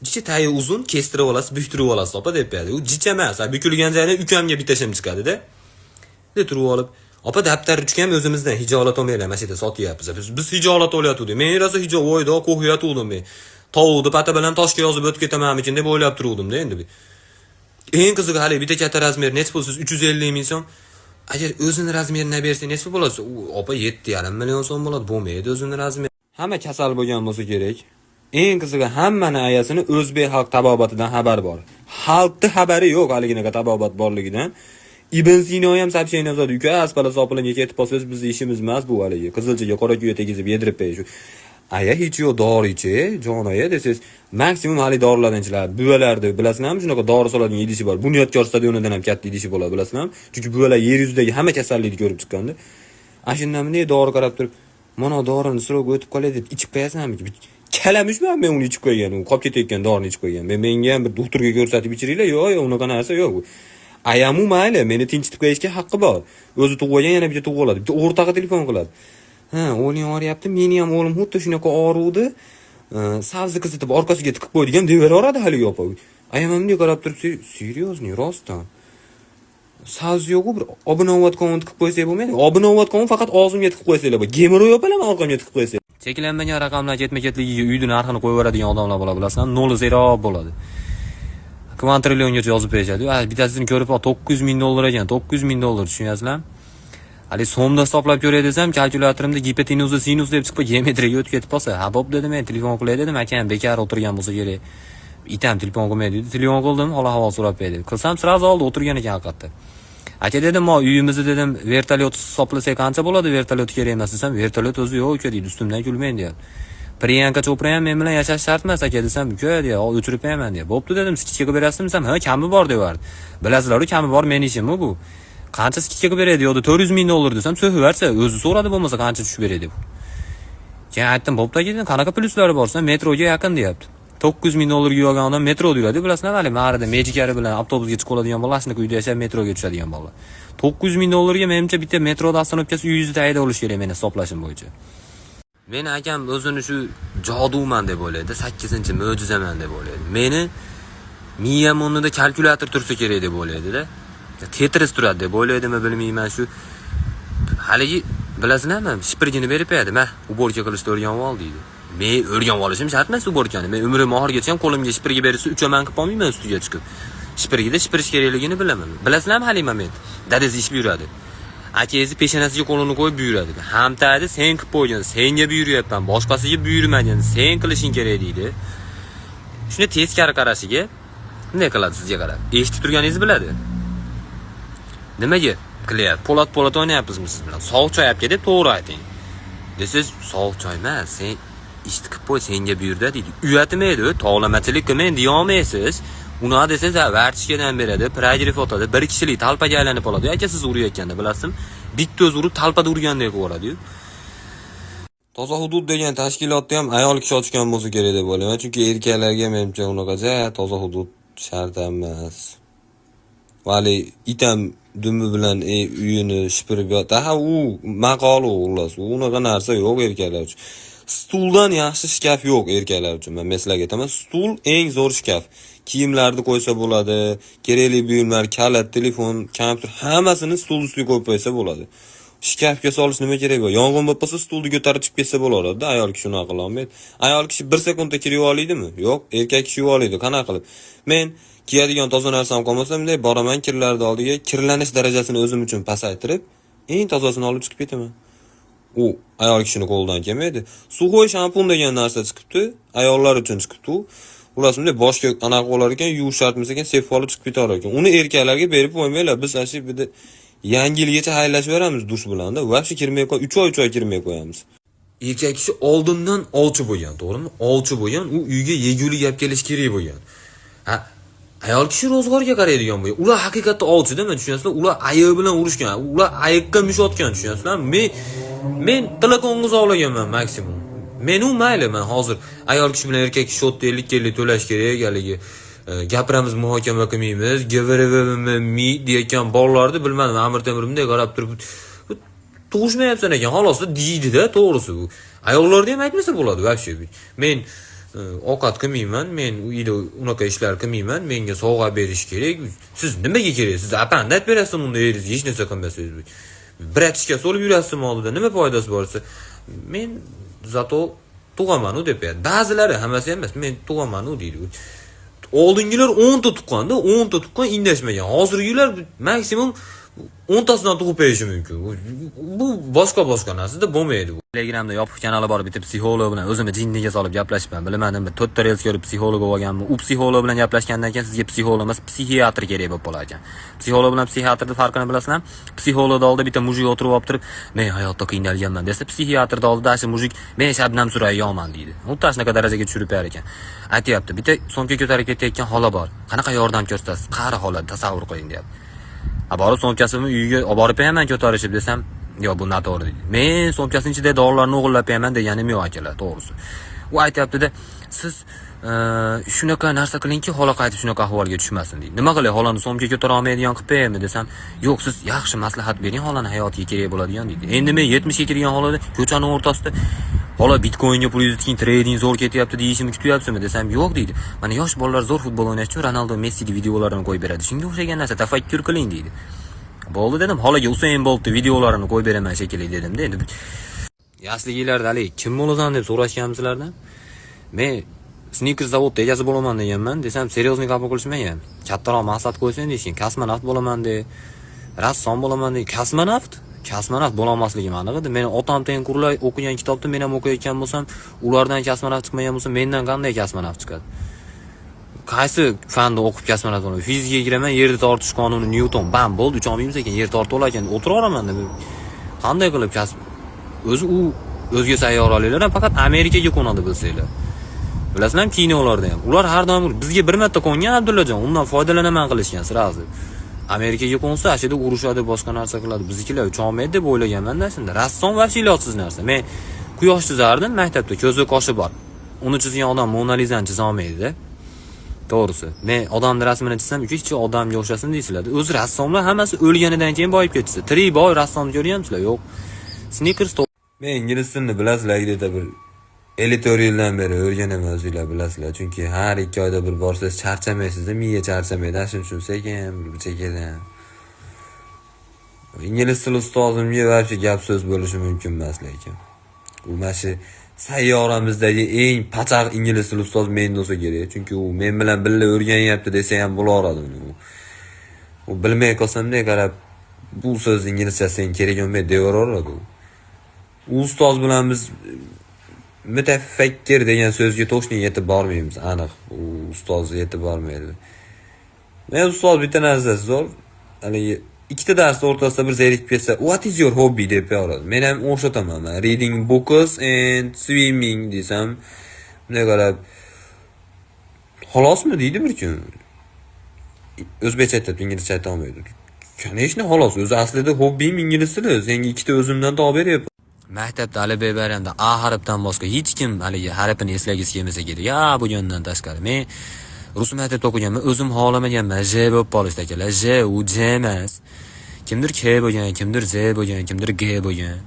jicha tayi uzun kestirib olasiz, buktirib olasiz opa deb beradi. U jicha emas, bukilgan joydan ukamga bitta shim chiqadi-da. De turib olib, opa daftar ruchka ham o'zimizdan hijolat olmanglar, mana shu yerda sotyapmiz. Biz hijolat olyotgandik. Men rosa hijo o'yda qo'rqyotgandim men. Tovuqni pata bilan toshga yozib o'tib ketamanmikin deb o'ylab turuvdim-da endi. Eng qizig'i hali bitta katta razmer nechi pul siz 350 ming so'm. Agar o'zini razmerini bersa nechi pul bo'ladi? U opa 7,5 million so'm bo'ladi. Bo'lmaydi o'zini razmeri. Hamma kasal bo'lgan bo'lsa kerak. Eng qizig'i hammani ayasini o'zbek xalq tabobatidan xabar bor. Xalqni xabari yo'q haliginaqa tabobat borligidan. Ibn Sino ham сообщение yozadi, uka, aspala sopilimga ketib qolsangiz bizni ishimiz emas bu haligi. Qizilchaga qora kuya tegizib yedirib berish. Aya hech yo'q dori ichi, jon aya desangiz, maksimum hali dorilardan ichiladi. Buvalarni bilasizlarmi, shunaqa dori soladigan idishi bor. Bunyodkor stadionidan ham katta idishi bo'ladi, bilasizlarmi? Chunki buvalar yer yuzidagi hamma kasallikni ko'rib chiqqanda. Ana shundan bunday dori qarab turib, mana dorini срок o'tib qoladi deb ichib qo'yasanmi? Kalamushman men uni ichib qo'ygan, u qolib ketayotgan dorini ichib qo'ygan. Men menga ham bir doktorga ko'rsatib ichiringlar, yo'q, yo'q, unaqa narsa yo'q. Ayamu mayli, meni tinchitib qo'yishga haqqi bor. O'zi tug'ib olgan, yana bitta tug'ib oladi. Bitta o'rtog'i telefon qiladi. Ha, o'g'ling og'riyapti, meni ham o'g'lim xuddi shunaqa og'ruvdi. Sabzi qizitib orqasiga tiqib qo'ydik ham deyveraveradi haligi opa. Ayam bunday qarab turib, серьезный, rostdan. Sabzi yo'q-u, bir obi-novat qovun tiqib qo'ysak bo'lmaydi. Obi-novat qovun faqat og'zimga tiqib qo'ysanglar bo'ladi. Gemoroy opalar orqamga tiqib qo'ysak. Cheklanmagan raqamlar ketma-ketligiga uyni narxini qo'yib yuboradigan odamlar bo'ladi, bilasizlarmi? Noli zero bo'ladi. Kvantrilliongacha yozib berishadi. Bittasini ko'rib, 900 ming dollar ekan, 900 ming dollar, tushunyapsizlarmi? Hali so'mda hisoblab ko'ray desam, kalkulyatorimda gipotenuza sinus deb chiqib, geometriyaga o'tib ketib qolsa, ha bo'p dedim, men telefon qilay dedim, akam bekor o'tirgan bo'lsa kerak. Itam telefon qilmaydi dedi. Telefon qildim, hol ahvol so'rab berdi. Qilsam, сразу oldi, o'tirgan ekan haqiqatda. Aka dedim, mo uyimizni dedim, vertolyot hisoblasak qancha bo'ladi, vertolyot kerak emas desam, vertolyot o'zi yo'q uka deydi, ustimdan kulmang deyapti. Priyanka Chopra ham men bilan yashash shart emas aka desam, uka deyapti, o'chirib qo'yaman deyapti. Bo'pti dedim, скидка qilib berasizmi desam, ha, kami bor deyapti. Bilasizlar-ku, kami bor meni ishim bu. Qancha скидка qilib beradi yo'qda 400 ming dollar desam, so'kib yuborsa, o'zi so'radi bo'lmasa qancha tushib beray deb. Keyin aytdim, bo'pti aka dedim, qanaqa plyuslari bor desam, metroga yaqin deyapti. 900 ming dollarga uy olgan odam metroda yuradi, bilasizlar, hali marida mejikari bilan avtobusga chiqib oladigan bola, shunaqa uyda yashab metroga tushadigan bola. 900 ming dollarga menimcha bitta metroda остановка si uyingizni tagida bo'lishi kerak meni hisoblashim bo'yicha. Meni akam o'zini shu joduman deb o'ylaydi, sakkizinchi mo'jizaman deb o'ylaydi. Meni miyam o'rnida kalkulyator tursa kerak deb o'ylaydi-da. Tetris turadi deb o'ylaydimi, bilmayman shu. Haligi, bilasizlarmi, shipirgini berib qo'yadi. "Ma, уборка qilishni o'rganib ol", deydi. Men o'rganib olishim shart emas уборка ni. Men umrim oxirigacha ham qo'limga shipirgi berilsa, uchaman qilib olmayman ustiga chiqib. Shipirgida shipirish kerakligini bilaman. Bilasizlarmi haligi moment? Dadasi ish buyuradi. Akangizni peshonasiga qo'lini qo'yib buyuradi. "Hamtaydi sen qilib qo'ygan, senga buyuryapman, boshqasiga buyurmagin, sen qilishing kerak", deydi. Shunda teskari qarashiga bunday qiladi sizga qarab. Eshitib turganingizni biladi. "Nimaga qilyapti? Po'lat po'lat o'ynayapmizmi siz bilan? Sovuq choy olib kel deb to'g'ri ayting." Desangiz, "Sovuq choy emas, sen ishni qilib qo'y, senga buyurdi", deydi. Uyatmaydi, tovlamachilik qilmang deya olmaysiz. Unaqa desangiz, ha, вертушка dan beradi, прогрев otadi, bir kishilik толпа ga aylanib qoladi. Aka, siz urayotganda, bilasizmi? Bitta o'zi urib, толпа da urgandek qilib yuboradi-yu. Toza hudud degan tashkilotni ham ayol kishi ochgan bo'lsa kerak deb o'ylayman, chunki erkaklarga, menimcha, unaqacha toza hudud shart emas. Vali it ham dumi bilan uyini shipirib yotdi. Ha, u maqol u, xullas. U unaqa narsa yo'q erkaklar uchun. Stuldan yaxshi shkaf yo'q erkaklar uchun. Men sizlarga aytaman, stul eng zo'r shkaf. Kiyimlarni qo'ysa bo'ladi, kerakli buyumlar, kalit, telefon, kompyuter, hammasini stul ustiga qo'yib qo'ysa bo'ladi. Shkafga solish nima kerak bor? Yong'in bo'lib qolsa, stulni ko'tarib chiqib ketsa bo'laveradi. Ayol kishi unaqa qila olmaydi. Ayol kishi bir sekundda kir yuva olaydimi? Yo'q, erkak kishi yuva oladi. Qanaqa qilib? Men kiyadigan toza narsam qolmasa, bunday boraman kirlarni oldiga, kirlanish darajasini o'zim uchun pasaytirib, eng tozasini olib chiqib ketaman. U ayol kishini qo'lidan kelmaydi. Сухой shampun degan narsa chiqibdi, ayollar uchun chiqibdi u. Xullas, bunday boshga anaqa bo'lar ekan, yuvish shart emas ekan, sepib olib chiqib ketaver ekan. Uni erkaklarga berib qo'ymanglar. Biz ana shu bitta Yangi yilgacha xayrlashib beramiz dush bilan-da. Вообще kirmay qo'y, 3 oy 3 oy kirmay qo'yamiz. Erkak kishi oldindan ovchi bo'lgan, to'g'rimi? Ovchi bo'lgan, u uyga yegulik olib kelish kerak bo'lgan. Ha, ayol kishi ro'zg'orga qaraydigan bo'lgan. Ular haqiqatda ovchida, men tushunasizlar? Ular ayiq bilan urushgan, ular ayiqqa mush otgan, tushunasizlarmi? Men tilla ovlaganman maksimum. Men u mayli, man hozir ayol kishi bilan erkak kishi счёт da 50-50 to'lash kerak, haligi gapiramiz, muhokama qilmaymiz, gvrvmi deyotgan bolalarni bilmadim, Amir Temur bunday qarab turib, tug'ishmayapsan ekan xolos deydi-da, to'g'risi bu. Ayollarda ham aytmasa bo'ladi вообще. Men ovqat qilmayman, men uyda unaqa ishlar qilmayman, menga sovg'a berish kerak. Siz nimaga kerak? Siz apanda aytib berasiz unda eringizga hech narsa qilmasangiz. Братишка solib yurasizmi oldida, nima foydasi bor desa, men зато tug'aman-u deb qo'yadi. Ba'zilari, hammasi emas, men tug'aman-u deydi. Oldingilar 10 ta tuqqanda, 10 ta tuqqan, indashmagan. Hozirgilar maksimum 10 tasidan tug'ib berishi mumkin. Bu boshqa boshqa narsada bo'lmaydi bu. Telegramda yopiq kanali bor bitta psixolog bilan o'zimni jinniga solib gaplashibman. Bilmadim, bir to'rtta reels ko'rib psixolog bo'lganmi. U psixolog bilan gaplashgandan keyin sizga psixolog emas, psixiatr kerak bo'lib qolar ekan. Psixolog bilan psixiatrni farqini bilasizlarmi? Psixologni oldida bitta мужик o'tirib olib turib, "Men hayotda qiynalganman" desa, psixiatrni oldida shu мужик "Men Shabnam Surayyoman" deydi. Xuddi shunaqa darajaga tushirib berar ekan. Aytyapti, bitta so'mka ko'tarib ketayotgan xola bor. Qanaqa yordam ko'rsatasiz? Qari xola, tasavvur qiling, deyapti. Ha, borib so'mkasini uyiga olib borib beraman ko'tarishib desam, yo'q, bu noto'g'ri deydi. Men so'mkasini ichida dorilarni o'g'irlab beraman deganim yo'q, akalar, to'g'risi. U aytyapti-da, siz shunaqa narsa qilingki, xola qaytib shunaqa ahvolga tushmasin, deydi. Nima qilay, xolani so'mka ko'tara olmaydigan qilib qo'yaymi desam, yo'q, siz yaxshi maslahat bering, xolani hayotiga kerak bo'ladigan, deydi. Endi men 70 ga kirgan holada ko'chaning o'rtasida "Xola, bitcoinga pulingizni tiking, trading zo'r ketyapti" deyishimni kutyapsizmi desam, yo'q, deydi. Mana yosh bolalar zo'r futbol o'ynash uchun Ronaldo, Messini videolarini qo'yib beradi. Shunga o'xshagan narsa tafakkur qiling, deydi. Bo'ldi dedim, xolaga Usain Boltni videolarini qo'yib beraman shekilli dedim-da. Endi yoshliginglarda haligi kim bo'lasan deb so'rashganmisizlardan? Men Snickers zavodda egasi bo'laman deganman desam, серьезный qabul qilishmagan. Kattaroq maqsad qo'ysang deyishgan, kosmonavt bo'laman de, rassom bo'laman de, kosmonavt? Kosmonavt bo'lolmasligim aniq edi. Meni otam tengqurlar o'qigan kitobni men ham o'qiyotgan bo'lsam, ulardan kosmonavt chiqmagan bo'lsa, mendan qanday kosmonavt chiqadi? Qaysi fanni o'qib kosmonavt bo'laman? Fizikaga kiraman, yerni tortish qonuni Nyuton, bam, bo'ldi, ucholmaymiz ekan, yer tortib olar ekan, o'tiraveraman deb. Qanday qilib kasb o'zi u o'zga sayyoraliklar ham faqat Amerikaga qo'nadi, bilsanglar. Bilasizlarmi, kinolarda ham. Ular har doim bizga bir marta qo'ngan Abdullajon, undan foydalanaman qilishgan сразу. Amerikaga qo'nsa, ana shu yerda urushadi, boshqa narsa qiladi. Biznikilar ucholmaydi deb o'ylaganman-da shunda. Rassom вообще ilojsiz narsa. Men quyosh chizardim maktabda, ko'zi qoshi bor. Uni chizgan odam Mona Lizani chiza olmaydi-da. To'g'risi. Men odamni rasmini chizsam, uka, hech odamga o'xshasin deysizlar. O'zi rassomlar hammasi o'lganidan keyin boyib ketishdi. Tirik boy rassomni ko'rganmisizlar? Yo'q. Snickers. Men ingliz tilini, bilasizlar, где-то bir 54 yildan beri o'rganaman, o'zinglar bilasizlar. Chunki har 2 oyda bir borsangiz charchamaysizda, miya charchamaydi. Shuning uchun sekin bir chekkadan. Ingliz tili ustozimga вообще gap so'z bo'lishi mumkin emas lekin. U mana shu sayyoramizdagi eng pachaq ingliz tili ustozi men bo'lsa kerak. Chunki u men bilan birga o'rganyapti desa ham bo'laveradi uni. U bilmay qolsamda qarab, bu so'z inglizchasi sen kerak bo'lmaydi deyaveradi u. U ustoz bilan biz mutafakkir degan so'zga точно yetib bormaymiz, aniq. U ustoz yetib bormaydi. Men ustoz bitta narsasi zo'r. Haligi ikkita dars o'rtasida bir zerikib ketsa, "What is your hobby?" deb so'radi. Men ham o'xshataman. Man "Reading books and swimming" desam, bunday qarab, "Xolosmi?" deydi bir kun. O'zbekcha aytyapti, inglizcha ayta olmaydi. Конечно, xolos. O'zi aslida hobbim ingliz tili. Senga ikkita o'zimdan topib beryapman. Maktabda Alibek bayramda A harfdan boshqa hech kim haligi harfini eslagisi kelmasa kerak. A bo'lgandan tashqari. Men rus maktabda o'qiganman, o'zim xohlamaganman J bo'lib qolishdi, akalar. J u J emas. Kimdir K bo'lgan, kimdir Z bo'lgan, kimdir G bo'lgan.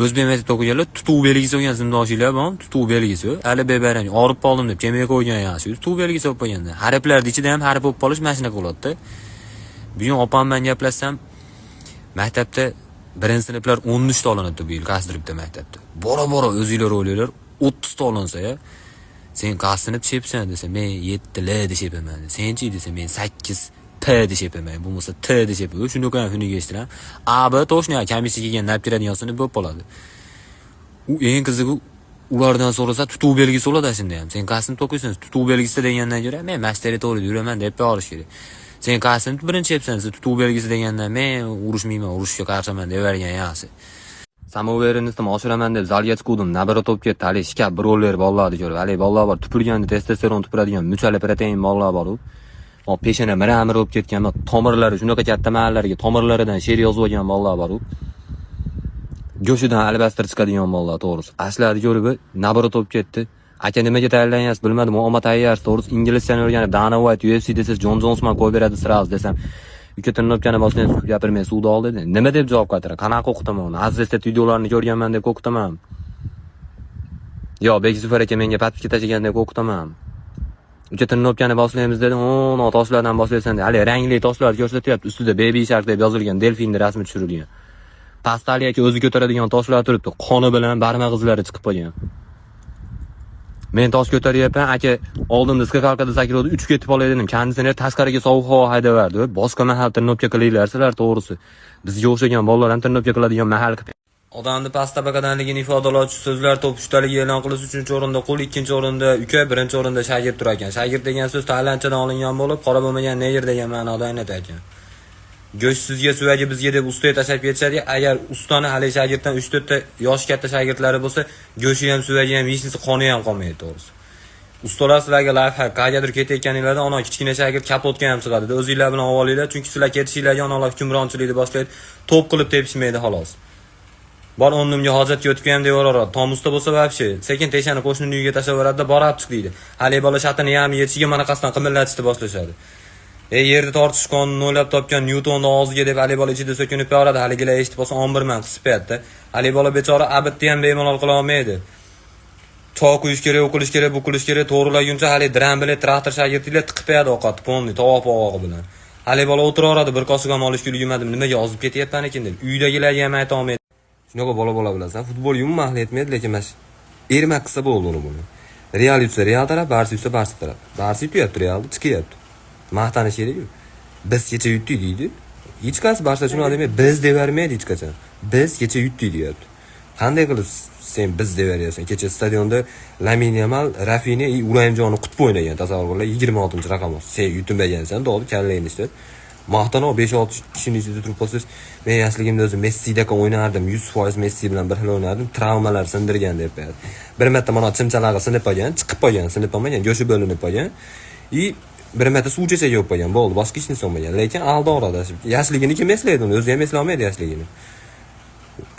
O'zbek maktabda o'qiganlar tutuv belgisi bo'lgan sinfdoshinglar bor, tutuv belgisi. Alibek bayram og'rib qoldim deb kelmay qo'ygan yaxshi. Tutuv belgisi bo'lib qo'yganda. Harflarning ichida ham harf bo'lib qolish mana shunaqa bo'ladi-da. Bugun opam bilan gaplashsam, maktabda birinchi sinflar 13 ta olinibdi bu yil qaysidir bitta maktabda. Bora bora o'zinglar o'ylanglar, 30 ta olinsa ya. "Sen qaysi sinf shepsan?" desa, "Men 7 L deshepaman." "Senchi?" desa, "Men 8 P deshepaman." Bo'lmasa T deshepaman. Shunaqa ham shuniga eshitiram. A, B точно komissiya kelganda olib kiradigan sinf bo'lib qoladi. U eng qizig'i, ulardan so'rasa, tutuv belgisi bo'ladi shunda ham. "Sen qaysi sinfda o'qiysan?" Tutuv belgisi degandan ko'ra, "Men mana shu territoriyada yuraman" deb borish kerak. "Sen qaysi sinfda birinchi yapsan?" desa, tutuv belgisi degandan, "Men urushmayman, urushga qarshiman" deyavergan yaxshi. Самоуверенность imni oshiraman deb zalga chiquvdim. Nabira to'p ketdi. Haligi shkaf broller bolalarni ko'rib, haligi bolalar bor, tupurganda testosteron tupuradigan muchali protein bolalar bor u. Hop, peshona mira-mira bo'lib ketgan, tomirlari shunaqa katta mahallariga tomirlaridan she'r yozib olgan bolalar bor u. Go'shidan albastir chiqadigan bolalar, to'g'risi. Ashlarni ko'rib, nabira to'p ketdi. "Aka, nimaga tayyorlanyapsiz?" "Bilmadim, omma tayyorsiz, to'g'risi, inglizchani o'rganib, Dana White, UFC desangiz, Jon Jones bilan qo'yib beradi сразу" desam, "Uka, тренировка ni boshlaysiz, ko'p gapirmay suvni ol" dedi. Nima deb javob qaytaraman? Qanaqa o'qitaman uni? Aziz videolarini ko'rganman deb o'qitaman. Yo, Bek Zufar aka menga подписка tashlagan deb o'qitaman. "Uka, тренировка ni boshlaymiz" dedi. "O, toshlardan boshlaysan" dedi. Hali rangli toshlar ko'rsatyapti. Ustida Baby Shark deb yozilgan, delfinni rasmi tushirilgan. Pastda Ali aka o'zi ko'taradigan toshlar turibdi. Qoni bilan barmoq izlari chiqib qolgan. Men tosh ko'taryapman, aka oldimda скакалка da sakradi, uchib ketib qolay dedim. Konditsioner tashqariga sovuq havo haydaverdi. Boshqa mahal тренировка qilinglar sizlar, to'g'risi. Bizga o'xshagan bolalar ham тренировка qiladigan mahal qilib. Odamni past tabaqadanligini ifodalovchi so'zlar top uchtaligi e'lon qilish: uchinchi o'rinda qul, ikkinchi o'rinda uka, birinchi o'rinda shagird turar ekan. Shagird degan so'z tailandchadan olingan bo'lib, qora bo'lmagan negr degan ma'noda anglatar ekan. Go'sht sizga, suvagi bizga deb ustaga tashlab ketishadi. Agar ustani haligi shagirddan 3-4 ta yoshi katta shagirdlari bo'lsa, go'shti ham, suvagi ham, hech narsa, qoni ham qolmaydi, to'g'risi. Ustalar, sizlarga лайфхак: qayergadir ketayotganinglarda ana kichkina shagird kapotga ham sig'adi. O'zinglar bilan olinglar, chunki sizlar ketishinglarga analar hukmronchilikni boshlaydi. To'p qilib tepishmaydi, xolos. Bor, o'rnimga hojatga o'tib ham deyaveradi. Tom usta bo'lsa вообще sekin teshani qo'shnining uyiga tashlab yuboradi, borib chiq deydi. Haligi bola shatini ham yechishiga mana qasddan qimillatishni boshlashadi. "Ey, yerda tortish qonunini o'ylab topgan Nyutonni og'ziga" deb haligi bola ichida so'kinib yuboradi. Haligilar eshitib qolsa, 11 man qisib qo'yadi. Haligi bola bechora обед ni ham bemalol qila olmaydi. Choy quyish kerak, u qilish kerak, bu qilish kerak, to'g'rilaguncha haligi dram bilan traktor shagirdlar tiqib qo'yadi ovqatni, полный tovoq pog'og'i bilan. Haligi bola o'tiraveradi, bir qoshiq ham olishga ulgurmadim, nimaga ozib ketyapman ekan deb. Uydagilarga ham ayta olmaydi. Shunaqa bola bilasan, futbol umuman ahli etmaydi, lekin mana shu ermak qilsa bo'ldi uni buni. Real yutsa Real taraf, Barsa yutsa Barsa taraf. Barsa yutyapti, Real chiqyapti. Maqtanish kerak-ku. "Biz kecha yutdik" deydi. Hech qaysi Barsa shunaqa demaydi. "Biz" deyavermaydi hech qachon. "Biz kecha yutdik" deyapti. Qanday qilib sen "biz" deyaveryapsan? Kecha stadionda Lamin Yamal, Rafinya и Urayimjonni qutib o'ynagan, tasavvur qilinglar, 26-raqam. Sen yutmagansan, dodi kallangni ishlat. Maqtanib 5-6 kishini ichida turib qolsangiz, "Men yoshligimda o'zi Messidaqa o'ynardim, 100% Messi bilan bir xil o'ynardim, travmalar sindirgan" deb qo'yadi. Bir marta mana chimchalag'i sinib qolgan, chiqib qolgan, sinib qolmagan, go'shti bo'linib qolgan. И bir marta suv chechak bo'lib qolgan, bo'ldi, boshqa hech narsa bo'lmagan. Lekin aldoqradi. Yoshligini kim eslaydi uni? O'zi ham eslolmaydi yoshligini.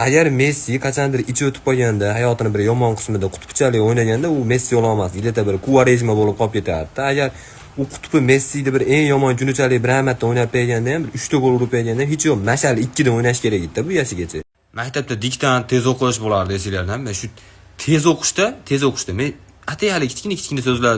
Agar Messi qachondir ichi o'tib qolganda, hayotini bir yomon qismida qutbchalik o'ynaganda, u Messi bo'la olmasdi. Где-то bir Kuvarejma bo'lib qolib ketardi. Agar u qutbi Messini bir eng yomon kunichalik bir marta o'ynab berganda ham, bir 3 ta gol urib berganda ham, hech yo'q, mashal 2 da o'ynash kerak edi bu yoshigacha. Maktabda diktant, tez o'qish bo'lardi, esinglarda. Men shu tez o'qishda men atay hali kichkina kichkina so'zlar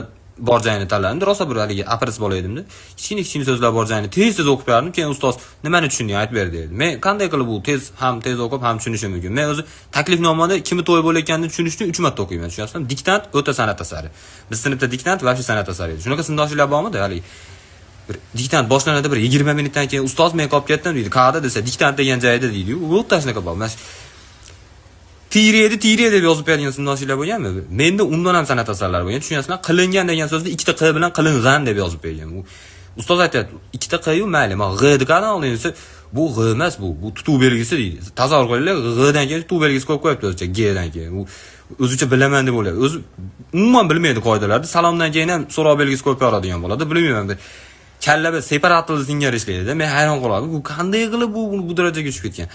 bor joyini tanladim. Rosa bir haligi apris bola edimda. Kichkina kichkina so'zlar bor joyini tez tez o'qib berdim. Keyin ustoz "Nimani tushunding, aytib ber", dedi. Men qanday qilib u tez ham tez o'qib ham tushunishim mumkin? Men o'zi taklifnomada kimni to'y bo'layotganini tushunish uchun 3 marta o'qiyman, tushunyapsizmi? Diktant o'ta san'at asari. Biz sinfda diktant вообще san'at asari edi. Shunaqa sinfdoshlar bormidi haligi? Bir diktant boshlanadi, bir 20 minutdan keyin "Ustoz, men qolib ketdim", deydi. "Qayerda?" desa, "Diktant degan joyda", deydi. U o'ta shunaqa bor. Mana shu "tire tire" deb yozib beradigan sinfdoshlar bo'lganmi? Menda undan ham san'at asarlari bo'lgan. Tushunyapsizmi? "Qilingan" degan so'zni ikkita q bilan "qilingan" deb yozib bergan. U ustoz aytyapti, "Ikkita q yu, mayli, man g'ni qayerdan olding?" desa, "Bu g'e emas, bu tutuv belgisi", deydi. Tasavvur qilinglar, g'dan keyin tutuv belgisi qo'yib qo'yibdi o'zicha, gdan keyin. U o'zicha bilaman deb o'ylaydi. O'zi umuman bilmaydi qoidalarni. Salomdan keyin ham so'roq belgisi qo'yib beradigan bo'ladi. Bilmayman, bir kallada separator singari ishlaydi. Men hayron qolaman. Bu qanday qilib bu darajaga tushib ketgan?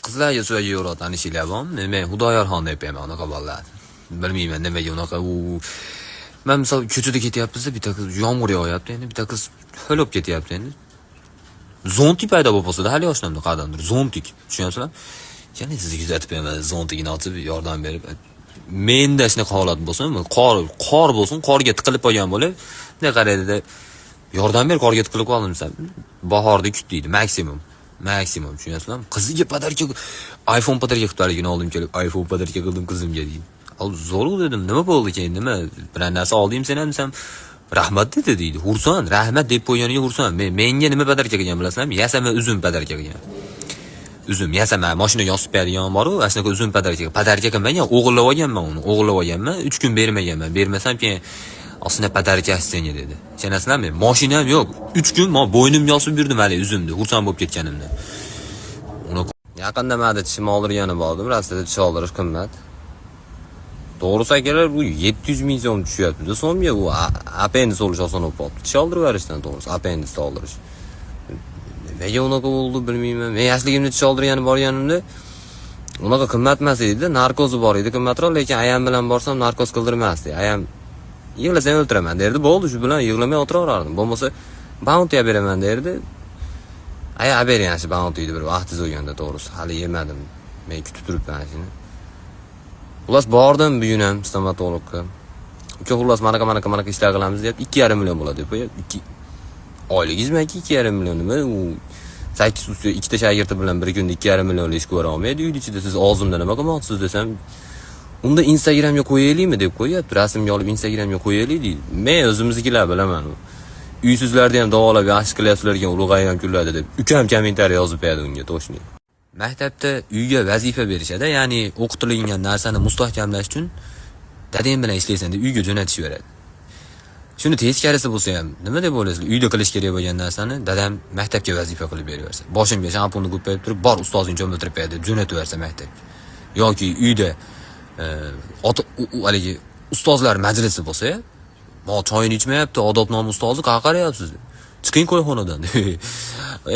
Qizlarga suvga yo'rot tanishinglar bormi? Men Xudoyorxon deb qo'yaman unaqa bolalarni. Bilmayman nimaga unaqa u. Man misol ko'chada ketyapmiz, bitta qiz, yomg'ir yog'yapti endi, bitta qiz ho'l bo'lib ketyapti endi. Зонтик paydo bo'lib qolsa, hali yoshlamda qayerdandir зонтик, tushunyapsizlar? Yana sizni kuzatib qo'yaman, зонтик ini ochib yordam berib. Menda shunaqa holat bo'lsin, qor bo'lsin, qorga tiqilib qolgan bo'lib, bunday qaraydida, "Yordam ber, qorga tiqilib qoldim", desam, "Bahorda kut", deydi, maksimum. Maksimum, tushunyapsizlarmi? Qiziga подарка, iPhone подарка qilib, oldim kelib, "iPhone подарка qildim qizimga", deydi. "Al, zo'r", dedim, "Nima bo'ldi keyin, nima? Bir narsa olding sen ham?" desam, "Rahmat dedi", deydi. Xursand, rahmat deb qo'yganiga xursand. Men menga nima подарка qilgan, bilasizlarmi? Yasama uzum подарка qilgan. Uzum, yasama, mashinaga osib beradigan bor-u, ana shunaqa uzum подарка. Подарка qilmagan, o'g'irlab olganman uni, o'g'irlab olganman, 3 kun bermaganman. Bermasam keyin "Osina подарка senga", dedi. Ishonasizlarmi? Mashinam yo'q. 3 kun men bo'ynimga osib yurdim hali uzumni, xursand bo'lib ketganimda. Uni yaqinda mada tishimni oldirgani bordim. Rossiyada tish oldirish qimmat. To'g'risi, akalar, bu 700 ming so'm tushyapti so'mga. Bu appendis olish oson bo'lib qolibdi. Tish oldirib yuborishdan to'g'risi, appendis oldirish. Nimaga unaqa bo'ldi, bilmayman. Men yoshligimda tish oldirgani borganimda unaqa qimmat emas edi. Narkozi bor edi, qimmatroq, lekin ayam bilan borsam, narkoz qildirmasdi. Ayam "Yig'lasang o'ltiraman", derdi. Bo'ldi, shu bilan yig'lamay o'tiraverardim. Bo'lmasa "Bounty beraman", derdi. Aya, bering shu bountyni bir vaqtingiz bo'lganda, to'g'risi. Hali yemadim. Men kutib turibman shuni. Xullas, bordim bugun ham stomatologga. Uka, xullas, manaqa manaqa manaqa ishlar qilamiz deyapti. 2,5 million bo'ladi deb qo'yapti. 2 oyligingizmi, aka, 2,5 million nima? U sakkiz usta ikkita shogirdi bilan bir kunda 2,5 millionlik ish ko'ra olmaydi uyni ichida. "Siz og'zimda nima qilmoqchisiz?" desam, "Unda Instagramga qo'yaylikmi?" deb qo'yyapti. "Rasmga olib Instagramga qo'yaylik", deydi. Men o'zimiznikilar bilaman. "Uysizlarni ham davolab yaxshi qilyapsizlar ekan, ulg'aygan kunlarda", deb ukam kommentariy yozib berdi unga точно. Maktabda uyga vazifa berishadi, ya'ni o'qitilgan narsani mustahkamlash uchun "Dadang bilan ishlaysan", deb uyga jo'natishib beradi. Shuni teskarisi bo'lsa ham, nima deb o'ylaysizlar? Uyda qilish kerak bo'lgan narsani dadam maktabga vazifa qilib beraversa, boshimga shampunni ko'payib turib, "Bor, ustozing cho'miltirib berdi", deb jo'natib yuborsa maktabga. Yoki uyda ota haligi ustozlar majlisi bo'lsa, "Mo choyini ichmayapti, odobnoma ustozi, qayerga qarayapsiz? Chiqing qo'yxonadan."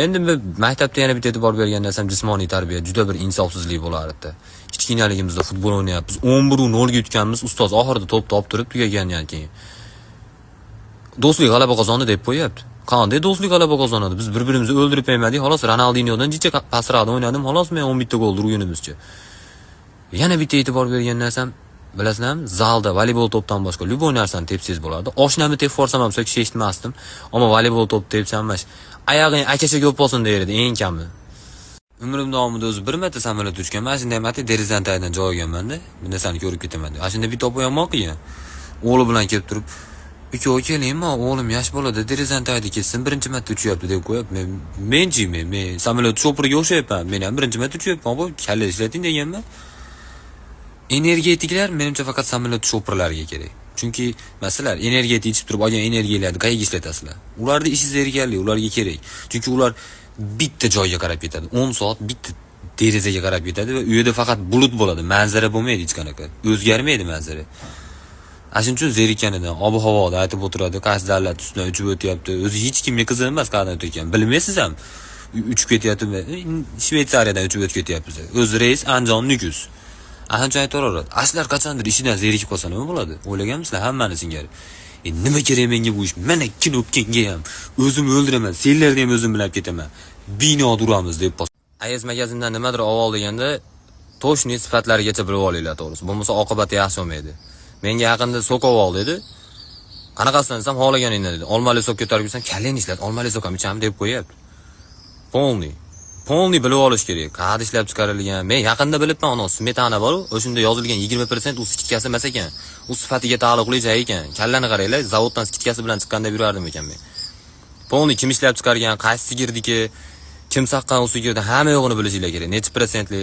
Endi maktabda yana bitta e'tibor bergan narsam, jismoniy tarbiya juda bir insofsizlik bo'lardi. Kichkinaligimizda futbol o'ynayapmiz, 11-0 ga yutganmiz, ustoz oxirida to'pni olib turib tugagandan keyin "Do'stlik g'alaba qozondi", deb qo'yyapti. Qanday do'stlik g'alaba qozonadi? Biz bir-birimizni o'ldirib qo'ymadik, xolos. Ronaldinyodan jicha pastroqda o'ynadim, xolos, men 11 ta gol urganimizcha. Yana bitta e'tibor bergan narsam, bilasizlarmi? Zalda voleybol to'pdan boshqa любой narsani tepsangiz bo'ladi. Oshnamni tepib yuborsam ham so'kish eshitmasdim. Ammo voleybol to'p tepsam, mana "Oyog'ing akashaga o'p olsin", der edi eng kami. Umrim davomida o'zi bir marta samolyot uchgan. Mana shunday marta derazani tagidan joy olganman-da. Bir narsani ko'rib ketaman deb. Ana shunda bitta opa yomon qilgan. O'g'li bilan kelib turib, "Uka, kelingmi, o'g'lim yosh bolada, derazani tagida ketsin, birinchi marta uchyapti", deb qo'yib, men menchi men samolyot shopiriga o'xshayapman. Men ham birinchi marta uchyapman, bu kalla ishlating deganman. Energetiklar menimcha faqat samolyot shopirlariga kerak. Chunki masalan, energetik ichib turib olgan energiyalarni qayerga ishlatasizlar? Ularni ishi zerikarli, ularga kerak. Chunki ular bitta joyga qarab ketadi. 10 soat bitta derazaga qarab ketadi va u yerda faqat bulut bo'ladi, manzara bo'lmaydi hech qanaqa. O'zgarmaydi manzara. Ana shuning uchun zerikkanidan ob havoda aytib o'tiradi, qaysi davlat ustidan uchib o'tyapti. O'zi hech kimga qiziq emas qayerdan o'tayotgan. Bilmaysiz ham. Uchib ketyapti. Shvetsariyadan uchib o'tib ketyapmiz. O'zi reys Andijon, Nukus. Ana shuncha aytaveradi. Aslar qachondir ishidan zerikib qolsa nima bo'ladi? O'ylaganmisizlar hammani singari? Nima kerak menga bu ish? Mana knopkangga ham o'zim o'ldiraman, senlarni ham o'zim bilan ketaman. Bino uramiz deb. AS magazindan nimadir olib deganda, точный sifatlarigacha bilib olinglar, to'g'risi. Bo'lmasa oqibati yaxshi bo'lmaydi. Menga yaqinda сок ol dedi. Qanaqasidan desam, xohlaganingdan dedi. Olmali сок ko'tarib yursam, kallangni ishlat, olmali сок ham ichaman deb qo'yapti. Полный. Полный bilib olish kerak. Qayerda ishlab chiqarilgan. Men yaqinda bilibman, ana smetana bor, o'shunda yozilgan 20% u скидка si emas ekan. U sifatiga taalluqli joy ekan. Kallani qaranglar, zavoddan скидка si bilan chiqqan deb yurardim ekan men. Полный kim ishlab chiqargan, qaysi sigirdiki, kim saqqan u sigirni, hamma yo'g'ini bilishinglar kerak. Necha protsentli.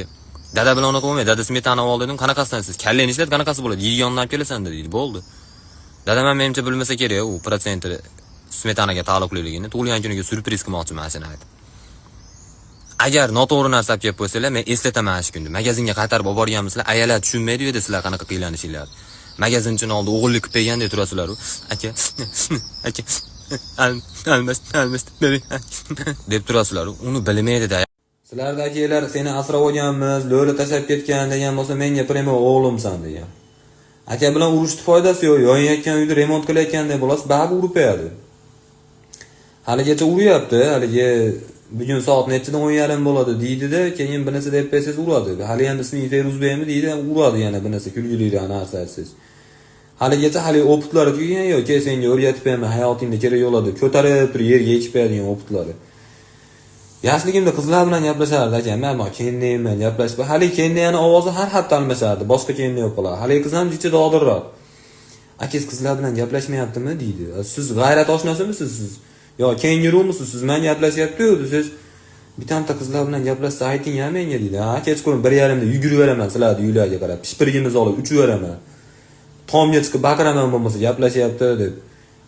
Dada bilan unaqa bo'lmaydi. Dada, smetana ol dedim, qanaqasidan siz? Kallangni ishlat, qanaqasi bo'ladi? Yegandan olib kelasan deydi. Bo'ldi. Dadam ham menimcha bilmasa kerak u protsenti smetanaga taalluqliligini. Tug'ilgan kuniga syurpriz qilmoqchiman shuni aytib. Agar noto'g'ri narsa olib kelib qo'ysanglar, men eslataman shu kunni. Magazinga qaytarib olib borganmisizlar, ayalar tushunmaydi u yerda sizlar qanaqa qiylanishinglarni. Magazinchini oldi o'g'illik qilib bergandek turasizlar u. Aka, aka, almash, almash, deb turasizlar. Uni bilmaydi-da. Sizlardagilar seni asrab olganmiz, lo'li tashlab ketgan degan bo'lsa, menga prямо o'g'limsan degan. Aka bilan urushni foydasi yo'q, yonayotgan uyni remont qilayotgandek bo'lasiz, baribir urib qo'yadi. Haligacha uryapti, haligi bugun soat nechida, 10:30 bo'ladi deydi-da, keyin bir narsa deb qo'ysangiz uradi. Hali ham isming Feruzbekmi deydi, uradi yana bir narsa kulgiliroq narsa aytsangiz. Haligacha hali опыт lari tugagan yo'q, kel senga o'rgatib beraman, hayotingda kerak bo'ladi. Ko'tarib turib yerga ekib qo'yadigan опыт lari. Yoshligimda qizlar bilan gaplashardi aka, men kendayman gaplashib, hali kendayani ovozi har hafta almashardi, boshqa kenda yo'q bo'lardi. Hali qiz ham jicha dog'dirroq. Akangiz qizlar bilan gaplashmayaptimi deydi. Siz g'ayrat oshnasimisiz siz? Yo kengurumisiz siz? Men gaplashyapti-yu desangiz, bitta qizlar bilan gaplashsa ayting ya menga deydi. Ha, kechqurun 1:30da yugurib beraman sizlarni uylarga qarab, pishpirgimizni olib uchib beraman. Tomga chiqib baqiraman bo'lmasa gaplashyapti deb.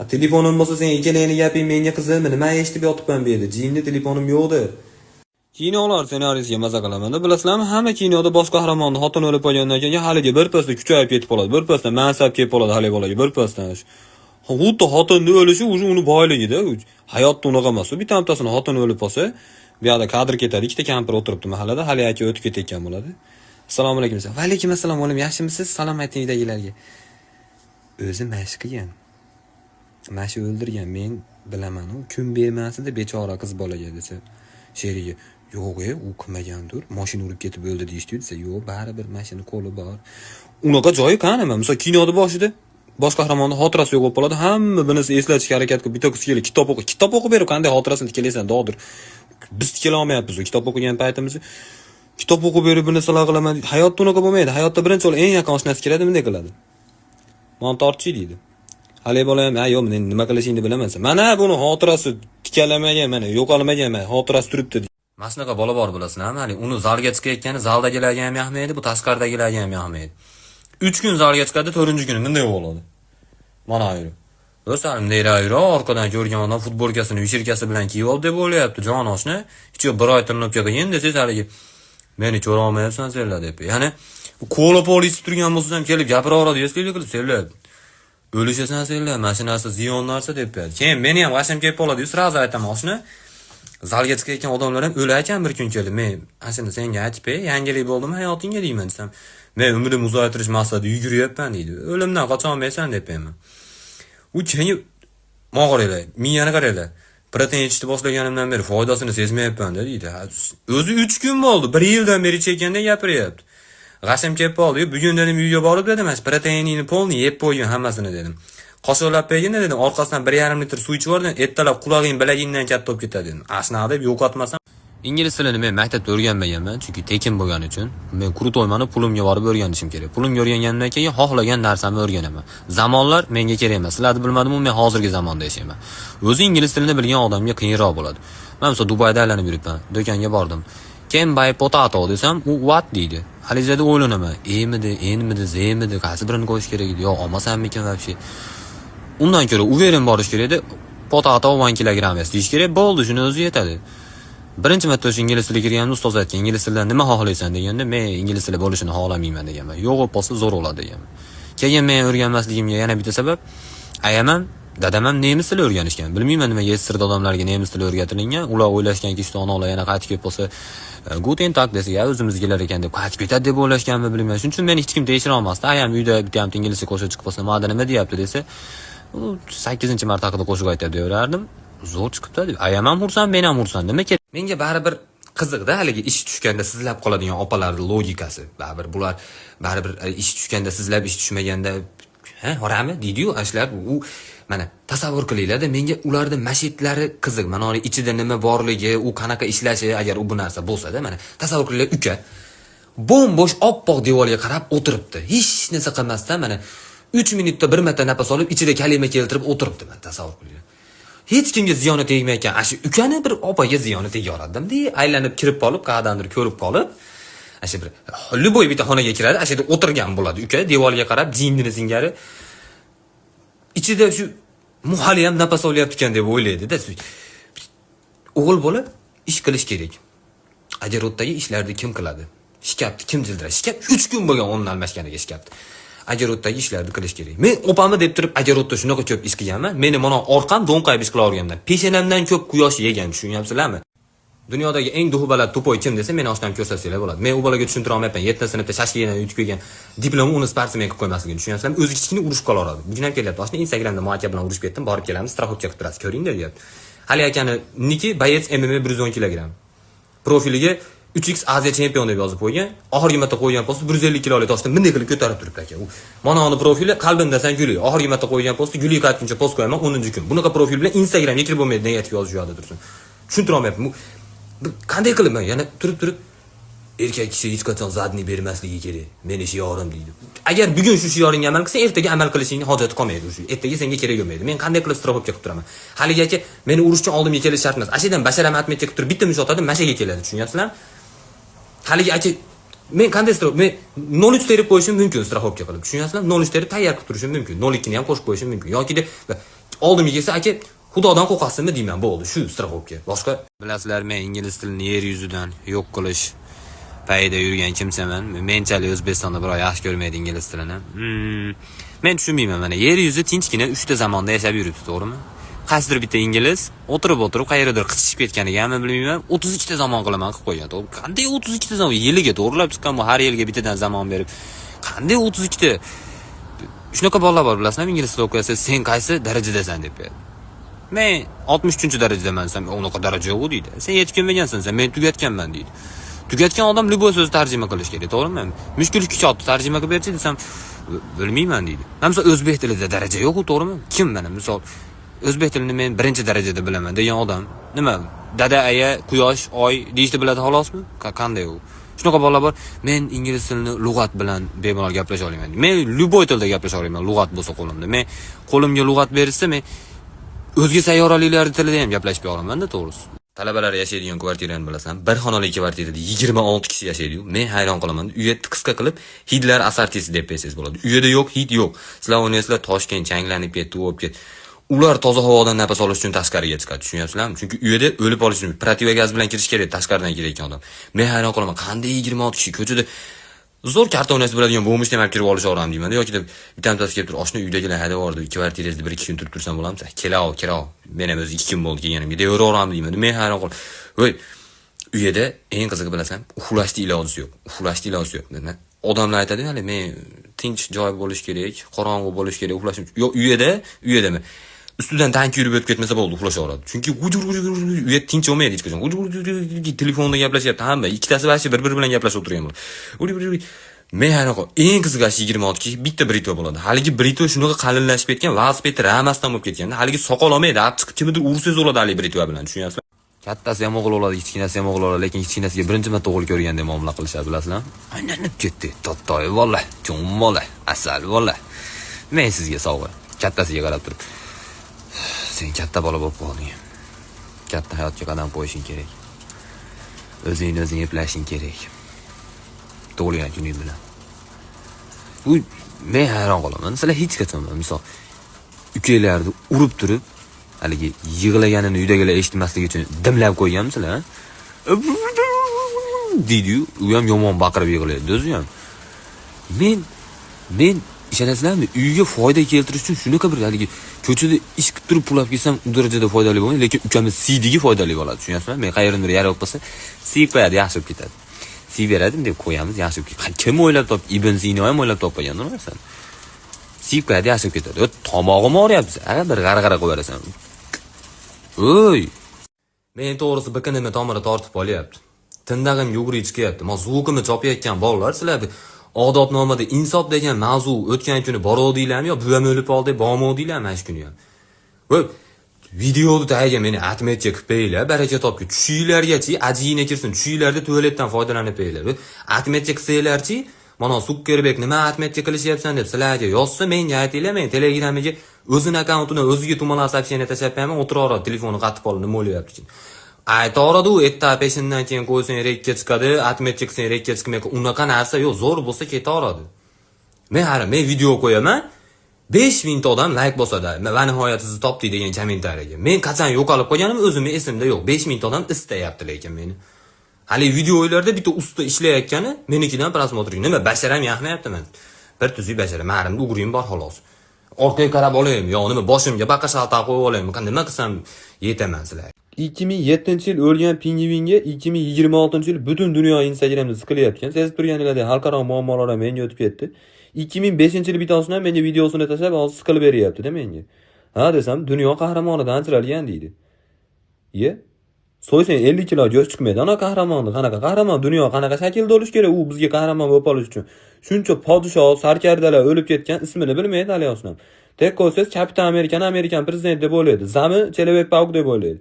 A, telefonim bo'lsa, sen ikkalangni gaping menga qizilmi? Nima eshitib yotibman bu yerda? Jinni, telefonim yo'qdi. Kinolar ssenariysiga maza qilaman-da. Bilasizlarmi, hamma kinoda bosh qahramonni xotini o'lib qolgandan keyin haligi birpasda kuchayib ketib qoladi, birpasda mansab kelib qoladi haligi bolaga birpasdan. Xuddi xotinni o'lishi уже uni boyligida. Hayotda unaqa emas. Bitta bittasini xotini o'lib qolsa, bu yoqda kadr ketadi, ikkita kampir o'tiribdi mahallada, hali aka o'tib ketayotgan bo'ladi. Assalomu alaykum desa, va alaykum assalom, o'g'lim, yaxshimisiz? Salom ayting uydagilarga. O'zi mashq qilgan. Mana shu o'ldirgan, men bilaman, u kun bermasdi bechora qiz bolaga desa, sherigi, yo'q e, u qilmagandir, moshina urib ketib o'ldi deyishdi desa, yo'q, baribir mashina qo'li bor. Unaqa joyi qani? Misol, kinoda boshida bosh qahramonni xotirasi yo'q bo'lib qoladi, hamma birini eslatishga harakat qilib, bitta qiz kelib kitob o'qi, kitob o'qib berib qanday xotirasini tiklaysan, dog'dir. Biz tikla olmayapmiz u kitob o'qigan paytimizda. Kitob o'qib berib bir narsalar qilaman. Hayotda unaqa bo'lmaydi. Hayotda birinchi o'rin eng yaqin oshnasi keladi, bunday qiladi. "Mon tortchi" deydi. Haligi bola ham, "Ha, yo'q, men nima qilishingni bilaman sen. Mana buni xotirasi tikalamagan, mana yo'qolmagan, mana xotirasi turibdi." Mana shunaqa bola bor, bilasizlarmi? Hali uni zalga chiqayotgani zaldagilarga ham yoqmaydi, bu tashqaridagilarga ham yoqmaydi. 3 kun zalga chiqadi, 4-kuni bunday bo'ladi. Mana yurib. Do'stlar, bunday yurib, orqadan ko'rgan odam futbolkasini вишерка si bilan kiyib oldi deb o'ylayapti, jon oshna. Hech yo'q bir oy тренировка qilgin desangiz, haligi meni ko'ra olmayapsan senlar deb. Ya'ni kola pol ichib turgan bo'lsa ham kelib gapiraveradi, eslik qilib senlar. O'lishasan senlar, mana shu narsa ziyon narsa deb qo'yadi. Keyin meni ham g'ashim kelib qoladi, сразу aytaman, oshna. Zalga chiqayotgan odamlar ham o'lar bir kun kelib, men ana shuni senga aytib, yangilik bo'ldimi hayotingga deyman desam, men umrimni uzaytirish maqsadida yuguryapman deydi. O'limdan qocha olmaysan deb qo'yaman. U keyin qaranglar, miyani qaranglar. Protein ichishni boshlaganimdan beri foydasini sezmayapman deydi. O'zi 3 kun bo'ldi, 1 yildan beri ichayotganda gapiryapti. G'ashim kelib qoldi. Bugun dedim, uyga borib dedim, mana shu proteiningni полный yeb qo'ygin hammasini dedim. Qoshiqlab bergin dedim, orqasidan 1,5 litr suv ichib yubordim, ertalab qulog'ing bilagingdan katta bo'lib ketadi dedim. Shunaqa deb yo'qotmasam. Ingliz tilini men maktabda o'rganmaganman, chunki tekin bo'lgani uchun. Men крутой mani, pulimga borib o'rganishim kerak. Pulimga o'rgangandan keyin xohlagan narsamni o'rganaman. Zamonlar menga kerak emas. Sizlarni bilmadim, men hozirgi zamonda yashayman. O'zi ingliz tilini bilgan odamga qiyinroq bo'ladi. Men misol Dubayda aylanib yuribman. Do'konga bordim. "Can buy potato" desam, u "What?" deydi. Haligi o'ylanaman. Emidi, enmidi, zemidi, qaysi birini qo'yish kerak edi? Yo, olmasammikin вообще? Undan ko'ra уверен borish kerak edi. "Potato 1 kilogramm" deyish kerak. Bo'ldi, shuni o'zi yetadi. Birinchi marta o'sha ingliz tiliga kirganimda ustoz aytgan, ingliz tilidan nima xohlaysan deganda, men ingliz tili bo'lishini xohlamayman deganman. Yo'q bo'lib qolsa zo'r bo'ladi deganman. Keyin men o'rganmasligimga yana bitta sabab, ayam ham, dadam ham nemis tili o'rganishgan. Bilmayman, nimaga SSSRda odamlarga nemis tili o'rgatilingan. Ular o'ylashganki, shu onalar yana qaytib kelib qolsa, "Guten Tag" desa, ya o'zimiznikilar ekan deb qaytib ketadi deb o'ylashganmi, bilmayman. Shuning uchun meni hech kim tekshira olmasdi. Ayam uyda bitta ham inglizcha qo'shiq chiqib qolsa, "Mada nima deyapti?" desa, u 8-marta haqida qo'shiq aytyapti deyaverardim. Zo'r chiqibdi deb. Ayam ham xursand, men ham xursand. Nima kerak? Menga baribir Qiziqda, haligi ish tushganda sizlab qoladigan opalarni logikasi. Baribir bular, baribir ish tushganda sizlab, ish tushmaganda ha horami deydiyu shular. U mana, tasavvur qilinglarda, menga ularni mashitlari qiziq. Mana uni ichida nima borligi, u qanaqa ishlashi, agar u bu narsa bo'lsada. Mana, tasavvur qilinglar, uka bo'm-bo'sh oppoq devorga qarab o'tiribdi, hech narsa qilmasdan. Mana, 3 minutda bir marta nafas olib, ichida kalima keltirib o'tiribdi. Mana, tasavvur qilinglar, hech kimga ziyoni tegmayotgan ana shu ukani bir opaga ziyoni tegaveradimda, aylanib kirib qolib, qayerdandir ko'rib qolib, ana shu bir любой bitta xonaga kiradi, ana shu yerda o'tirgan bo'ladi uka devorga qarab, jinnini singari. Ichida shu hali ham nafas olyapti ekan deb o'ylaydida. O'g'il bola ish qilish kerak. Огород dagi ishlarni kim qiladi? Shkafni kim jildiradi? Shkaf 3 kun bo'lgan o'rnini almashganiga shkafni. Огород dagi ishlarni qilish kerak. Men opamni deb turib огород da shunaqa ko'p ish qilganman. Meni mana orqam do'nqayib ish qilaverganman, peshonamdan ko'p quyosh yegan, tushunyapsizlarmi? Dunyodagi eng дух i baland тупой kim desa, meni oshnam ko'rsatsanglar bo'ladi. Men u bolaga tushuntira olmayapman. Yetti sinfda shashkadan yutib kelgan diplom uni sportsmen qilib qo'ymasligini, tushunyapsizlarmi? O'zi kichkina, urushib qolaveradi. Bugun ham kelyapti oshna, Instagramda muaka bilan urushib ketdim, borib kelamiz, страховка qilib turasiz, ko'ringlar, deyapti. Hali akani ник i боец MMA 110 kilogramm, profiliga 3x Aziya chempion deb yozib qo'ygan. Oxirgi marta qo'ygan posti 150 kilolik toshni bunday qilib ko'tarib turibdi aka. U mana uni profili, qalbimdasan guli. Oxirgi marta qo'ygan posti, guli qaytguncha post qo'yaman 10-kun. Bunaqa profil bilan Instagramga kirib bo'lmaydi, negativ yozish yoqda tursin. Tushuntira olmayapman. Bu qanday qilib man yana turib turib, erkak kishi hech qachon задний bermasligi kerak. Meni shiorim, deydi. Agar bugun shu shioringga amal qilsang, ertaga amal qilishingni hojati qolmaydi shu. Ertaga senga kerak bo'lmaydi. Men qanday qilib страховка qilib turaman? Haligi aka meni urush uchun oldimga kelish shart emas. Ashadan basharam отметка qilib turib bitta mush otadi, mashaga keladi, tushunyapsizlarmi? Haligi aka men qanday men 0.3 terib qo'yishim mumkin, страховка qilib, tushunyapsizlarmi? 0.3 terib tayyor qilib turishim mumkin, 0.2 ni ham qo'shib qo'yishim mumkin. Yokida oldimga kelsa, aka, xudodan qo'rqasizmi deyman, bo'ldi, shu страховка. Boshqa, bilasizlar, men ingliz tilini yer yuzidan yo'q qilish payida yurgan kimsaman. Menchalik O'zbekistonda birov yaxshi ko'rmaydi ingliz tilini. Men tushunmayman, mana yer yuzi tinchgina uchta zamonda yashab yuribdi, to'g'rimi? Qaysidir bitta ingliz o'tirib o'tirib qayerdadir qichishib ketganigami, bilmayman, 32 ta zamon qilaman qilib qo'ygan, to'g'ri? Qanday 32 ta zamon? Yiliga to'g'rilab chiqqan bu, har yilga bittadan zamon berib, qanday 32 ta? Shunaqa bolalar bor, bilasizlarmi, ingliz tilida o'qiyapsiz, sen qaysi darajadasan deb qo'yadi. Men 63-darajadaman desam, unaqa daraja yo'q, deydi. Sen yetib kelmagansan, sen, men tugatganman, deydi. Tugatgan odam любой so'zni tarjima qilish kerak, to'g'rimi? Mushkul kuchotni tarjima qilib berchi desam, bilmayman, deydi. Mana, misol, o'zbek tilida daraja yo'q, to'g'rimi? Kim, mana, misol, o'zbek tilini men birinchi darajada bilaman degan odam nima, dada, aya, quyosh, oy deyishni biladi xolosmi? Qanday u? Shunaqa bolalar bor, men ingliz tilini lug'at bilan bemalol gaplasha olaman. Men любой tilda gaplasha olaman, lug'at bo'lsa qo'limda. Men qo'limga lug'at berilsa, men o'zga sayyoraliklar tilida ham gaplashib bera olamanda, to'g'risi. Talabalar yashaydigan kvartirani bilasan, bir xonali kvartirada 26 kishi yashaydi. Men hayron qolaman. U yerda qisqa qilib hidlar assortisi deb bersangiz bo'ladi. U yerda yo'q, hid yo'q. Sizlar o'ylaysizlar, Toshkent changlanib ketdi, u bo'lib ketdi. Ular toza havodan nafas olish uchun tashqariga chiqadi, tushunyapsizlarmi? Chunki u yerda o'lib qolish uchun противогаз bilan kirish kerak, tashqaridan kelayotgan odam. Men hayron qolaman, qanday 26 kishi ko'chada zo'r karta o'ynashni biladigan bo'lmishni ham kirib olishaveram deyman. Yoki deb bittasi kelib turib, oshna, uydagilar haydab yubordi, kvartirangizda bir ikki kun turib tursam bo'ladimi? Kelov, kelov. Men ham o'zi 2 kun bo'ldi kelganimga, deyaveraman deyman. Men hayron qolib. Voy, u yerda eng qizig'i, bilasan, uxlashni ilojisi yo'q. Uxlashni ilojisi yo'q. Nima? Odamlar aytadi, hali men tinch joy bo'lishi kerak, qorong'u bo'lishi kerak uxlashim. Yo'q, u yerda ustidan tank yurib o'tib ketmasa bo'ldi, uxlashaveradi. Chunki u yer tinch bo'lmaydi hech qachon. Telefonda gaplashyapti hamma, ikkitasi вообще bir-biri bilan gaplashib o'tirgan bo'ladi. Men hayron qoldim. Eng qizig'i, shu 26 kishi bitta бритва bo'ladi. Haligi бритва shunaqa qalinlashib ketgan, velosiped ramasidan bo'lib ketgan. Haligi soqol olmaydi, olib chiqib kimnidir ursangiz bo'ladi haligi бритва bilan, tushunyapsizmi? Kattasi ham o'g'il bo'ladi, kichkinasi ham o'g'il bo'ladi, lekin kichkinasiga birinchi marta o'g'il ko'rgandek muomala qilishadi, bilasizlarmi? Aylanib ketdi. Tottoy bola, cho'ng bola, asal bola. Men sizga sovg'a. Kattasiga qarab turib. Sen katta bola bo'lib qolding. Katta hayotga qadam qo'yishing kerak. O'zingni o'zing eplashing kerak. Tug'ilgan kuning bilan. Bu men hayron qolaman. Sizlar hech qachon, misol, ukanglarni urib turib, haligi yig'laganini uydagilar eshitmasligi uchun dimlab qo'yganmisizlar? Deydi-yu, u ham yomon baqirib yig'laydi o'zi ham. Men ishonasizlarmi, uyga foyda keltirish uchun shunaqa bir haligi ko'chada ish qilib turib pul olib kelsam, u darajada foydali bo'lmaydi, lekin ukamiz siydigi foydali bo'ladi, tushunyapsizmi? Men qayerdandir yara bo'lib qolsa, siyib qo'yadi, yaxshi bo'lib ketadi. Siyib beradi, deb qo'yamiz, yaxshi bo'lib ketadi. Kim o'ylab topdi? Ibn Sino ham o'ylab topmagan u narsani. Siyib qo'yadi, yaxshi bo'lib ketadi. Tomog'im og'riyapti, a, bir g'arg'ara qilib berasan. Oy, men to'g'risi biqinimni tomiri tortib qolyapti. Tindag'imga ugri chiqyapti. Ma звук imni chopayotgan bolalar, sizlar odobnomada insof degan mavzu o'tgan kuni borovdinglarmi yo buvam o'lib qoldi, bormovdinglarmi mana shu kuni ham? Voy, videoni tagiga meni отметка qilib qo'yinglar, baraka topki. Tushinglargachi ajina kirsin, tushinglarda tualetdan foydalanib qo'yinglar. Отметка qilsanglarchi, mana Sukkerbek nima отметка qilishyapsan deb sizlarga yozsa, menga aytinglar, men Telegramiga o'zini akkauntidan o'ziga tumalab сообщение tashlab qo'yaman, o'tiraveradi, telefoni qatib olib nima bo'lyapti. Aytaveradi u erta peshindan keyin qo'ysang рек ka chiqadi, отметка qilsang рек ka chiqmaydi. Unaqa narsa yo'q, zo'r bo'lsa ketaveradi. Men hali men video qo'yaman, 5000 ta odam layk bosadi. Va nihoyat sizni topdik degan kommentariyaga. Men qachon yo'qolib qolganim o'zimni esimda yo'q. 5000 ta odam istayapti lekin meni. Hali videolarda bitta usta ishlayotgani menikidan просмотр. Nima basharam yoqmayapti man. Bir tuzuk bashara, marimda угри m bor xolos. Orqaga qarab olaymi yo nima boshimga baqa shalta qo'yib olaymi? Nima qilsam yetaman sizlarga. 2007-yil o'lgan pingvinga 2026-yil butun dunyo Instagramda siqilyapti. Sezib turganinglardek xalqaro muammolar ham menga o'tib ketdi. 2005-yil bitosidan menga videosini tashlab hozir siqilib beryapti-da menga. Ha desam, dunyo qahramonidan ajralgan deydi. Ye? So'ysang 50 kilo go'sht chiqmaydi. Ana qahramonni qanaqa qahramon? Dunyo qanaqa shaklda bo'lishi kerak u bizga qahramon bo'lib qolish uchun? Shuncha podshoh, sarkardalar o'lib ketgan, ismini bilmaydi hali oshnam. Tek qo'ysangiz Kapitan Amerikani Amerikan prezident deb o'ylaydi. Zami Человек-паук deb o'ylaydi.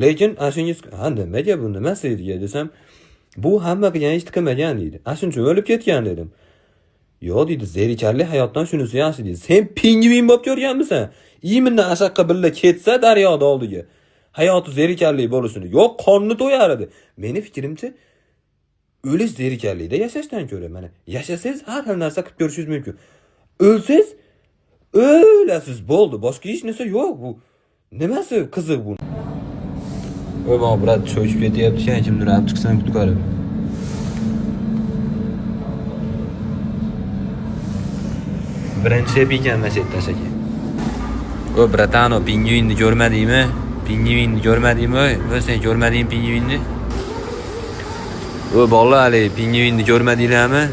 Lekin ana shunga ha nimaga bu nimasi edi desam, bu hamma qilgan ishni qilmagan deydi. Ana shuning uchun o'lib ketgan dedim. Yo'q deydi, zerikarli hayotdan shunisi yaxshi deydi. Sen pingvin bo'lib ko'rganmisan? Именно ashaqqa birga ketsa daryoda oldiga. Hayoti zerikarli bo'lishini. Yo'q, qorni to'yar edi. Meni fikrimcha o'lish zerikarlikda yashashdan ko'ra mana yashasangiz har xil narsa qilib ko'rishingiz mumkin. O'lsangiz o'lasiz bo'ldi. Boshqa hech narsa yo'q bu. Nimasi qiziq bu? Voy, брат, cho'kib ketyapti ekan, kimdir olib chiqsin qutqarib. Birinchi ekan mana shu yerda aka. O, братан, o pingvinni ko'rmadingmi? Pingvinni ko'rmadingmi? Oy, sen ko'rmading pingvinni? O, bolalar, hali pingvinni ko'rmadinglarmi?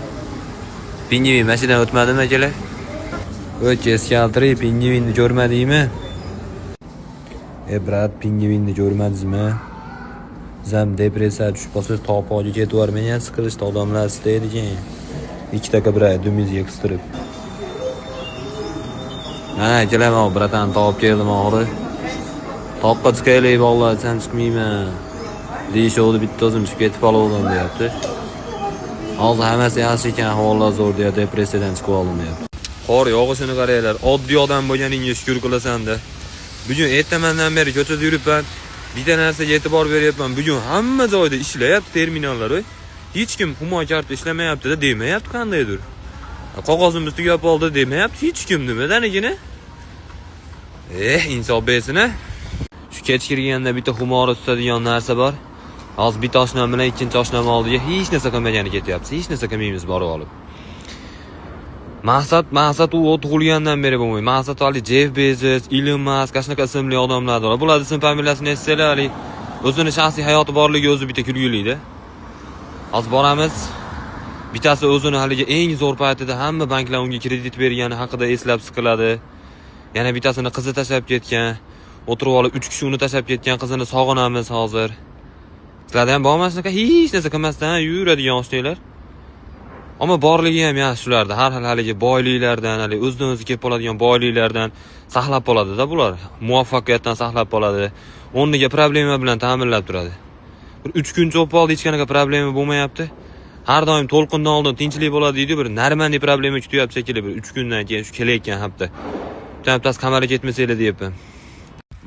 Pingvin mana shu yerdan o'tmadimi akalar? O, keskaltiri pingvinni ko'rmadingmi? E, брат, pingvinni ko'rmadingizmi? Siz ham depressiya tushib qolsangiz topoga ketib yubormang, siqilishda odamlar istaydi keyin. Ikkita qibra dumingizga qistirib. Mana kelaman, братан, topib keldim oxiri. Toqqa chiqaylik bolalar, desam chiqmayman. Deyishovdi, bitta o'zim chiqib ketib qoluvdim deyapti. Hozir hammasi yaxshi ekan, ahvollar zo'r deyapti, depressiyadan chiqib oldim deyapti. Qor yog'ishini qaranglar, oddiy odam bo'lganingga shukur qilasan-da. Bugun ertamandan beri ko'chada yuribman. Bitta narsaga e'tibor beryapman. Bugun hamma joyda ishlayapti terminallar. Oy. Hech kim Humo karta ishlamayapti-da demayapti qandaydir. Qog'ozimiz tugab qoldi demayapti hech kim nimadanigini. Eh, insof bersin. Shu kech kirganda bitta xumori tutadigan narsa bor. Hozir bitta oshnam bilan ikkinchi oshnam oldiga hech narsa qilmagani ketyapmiz. Hech narsa qilmaymiz borib olib. Maqsad u tug'ilgandan beri bo'lmaydi. Maqsad hali Jeff Bezos, Elon Musk, shunaqa ismli odamlar bor. Bularni ism familiyasini eshitsanglar, hali o'zini shaxsiy hayoti borligi o'zi bitta kulgilida. Hozir boramiz. Bittasi o'zini haligi eng zo'r paytida hamma banklar unga kredit bergani haqida eslab siqiladi. Yana bittasini qizi tashlab ketgan. O'tirib olib 3 kishi uni tashlab ketgan qizini sog'inamiz hozir. Sizlarda ham bormi shunaqa hech narsa qilmasdan yuradigan oshnanglar? Ammo borligi ham yaxshi shularda. Har xil haligi boyliklardan, haligi o'zidan o'zi kelib qoladigan boyliklardan saqlab qoladi-da bular. Muvaffaqiyatdan saqlab qoladi. O'rniga problema bilan ta'minlab turadi. Bir 3 kuncha o'tib qoldi, hech qanaqa problema bo'lmayapti. Har doim to'lqindan oldin tinchlik bo'ladi deydi, bir нормальный problema kutyapti shekilli bir 3 kundan keyin shu kelayotgan hafta. Bitta haftasi qamalga ketmasanglar deyapman.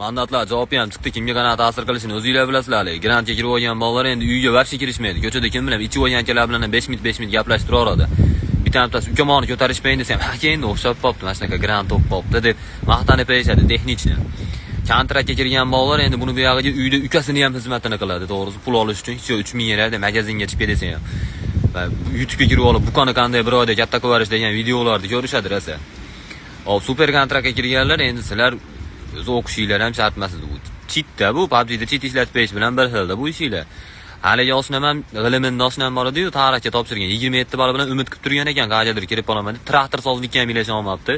Mandatlar javobi ham chiqdi, kimga qanaqa ta'sir qilishini o'zinglar bilasizlar. Hali grantga kirib olgan bolalar endi uyga вообще kirishmaydi. Ko'chada kim bilan ichib olgan akalar bilan 5 minut 5 minut gaplashib turaveradi. Bitta haftasi ukamoni ko'tarishmayin desam, aka endi o'xshab qolibdi, mana shunaqa grant o'qib qolibdi deb maqtanib berishadi texnichni. Kontraktga kirgan bolalar endi buni bu yog'iga uyda ukasini ham xizmatini qiladi, to'g'risi pul olish uchun hech yo'q 3000 yerda magazinga chiqib ketsa ham. Va YouTube'ga kirib olib bukoni qanday bir oyda katta qilib yuborish degan videolarni ko'rishadi rosa. Hop, super kontraktga kirganlar endi sizlar o'zi o'qishinglar ham shart emas edi bu. Cheat da bu, PUBG'da cheat ishlatib berish bilan bir xilda bu ishinglar. Haligi oshnam ham g'ilimini oshnam bor edi-yu, tarixga topshirgan 27 ball bilan umid qilib turgan ekan, qayerdadir kirib qolaman deb, traktor sozlikka ham ilasha olmabdi.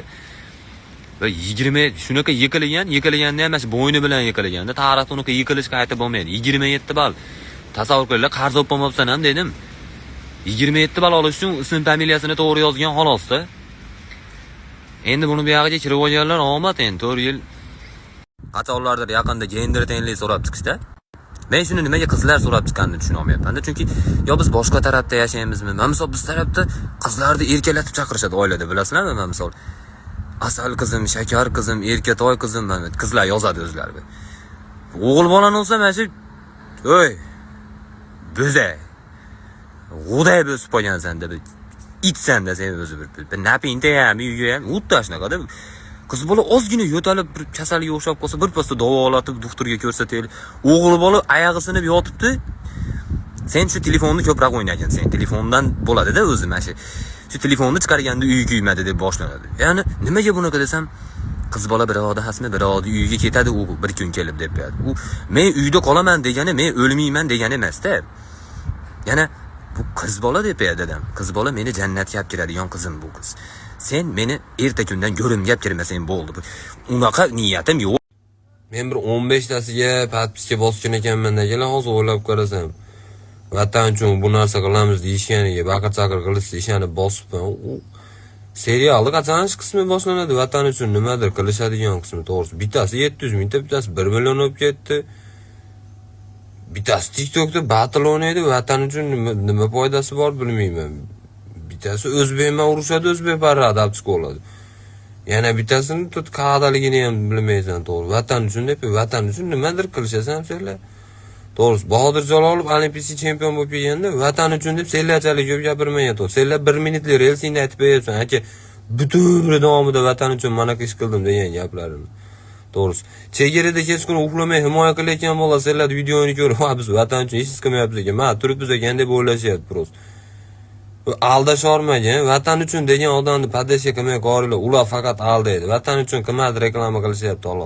Va 20 shunaqa yiqilgan, yiqilganda ham mana shu bo'yni bilan yiqilganda, tarixda unaqa yiqilish qayta bo'lmaydi. 27 ball. Tasavvur qilinglar, qarz olib bo'lmabsan ham dedim. 27 ball olish uchun ism familiyasini to'g'ri yozgan xolosda. Endi buni bu yog'iga kirib olganlar omad endi 4 yil. Qachonlardir yaqinda gender tenglik so'rab chiqishda. Men shuni nimaga qizlar so'rab chiqqanini tushuna olmayapman-da. Chunki yo biz boshqa tarafda yashaymizmi? Mana misol biz tarafda qizlarni erkalatib chaqirishadi oilada, bilasizlarmi? Mana misol asal qizim, shakar qizim, erkatoy qizim, mana qizlar yozadi o'zlari. O'g'il bolani olsa mana shu, "Ey, bo'za. G'uday bo'sib qolgansan" deb, itsan-da sen o'zi bir napinta ham, uyga ham, xuddi shunaqada. Qiz bola ozgina yo'talib, bir kasalga o'xshab qolsa, birpasda davolatib, doktorga ko'rsataylik. O'g'il bola oyog'i sinib yotibdi. Sen shu telefonni ko'proq o'ynagin, sen telefondan bo'ladi-da o'zi mana shu. Shu telefonni chiqarganda uyi kuymadi deb boshlanadi. Ya'ni nimaga bunaqa desam, qiz bola birovni hasmi, birovni uyiga ketadi u bir kun kelib deb qo'yadi. U men uyda qolaman degani men o'lmayman degani emas-da. Yana bu qiz bola deb qo'yadi dadam. Qiz bola meni jannatga olib kiradigan qizim bu qiz. Sen meni erta kundan go'rimga olib kirmasang bo'ldi. Unaqa niyatim yo'q. Men bir 15 tasiga подписка bosgan ekanman deganlar, hozir o'ylab qarasam. Vatan uchun bu narsa qilamiz deyishganiga baqir chaqir qilishsa ishonib bosibman. U serialni qachon qismi boshlanadi? Vatan uchun nimadir qilishadigan qismi to'g'risi. Bittasi 700 mingta, bittasi 1 million bo'lib ketdi. Bittasi TikTokda battle o'ynaydi, vatan uchun nima foydasi bor bilmayman. Bittasi o'zbek bilan urushadi, o'zbek parrada olib chiqib oladi. Yana bittasini tut qayerdaligini ham bilmaysan to'g'ri. Vatan uchun deb, vatan uchun nimadir qilishasan senlar. To'g'risi, Bahodir Jalolov olimpiya chempion bo'lib kelganda vatan uchun deb senlarchalik ko'p gapirmagan to'g'ri. Senlar 1 minutlik relsingda aytib beryapsan, aka, butun umri davomida vatan uchun mana ish qildim degan gaplarini. To'g'risi, chegarada kechqurun uxlamay himoya qilayotgan bola senlar videoni ko'rib, "Ha, biz vatan uchun hech qilmayapmiz ekan, mana turibmiz ekan" deb o'ylashyapti просто. Aldasholmagan, vatan uchun degan odamni поддержка qilmay qo'yinglar, ular faqat aldaydi. Vatan uchun qilmadi, reklama qilishyapti xolos.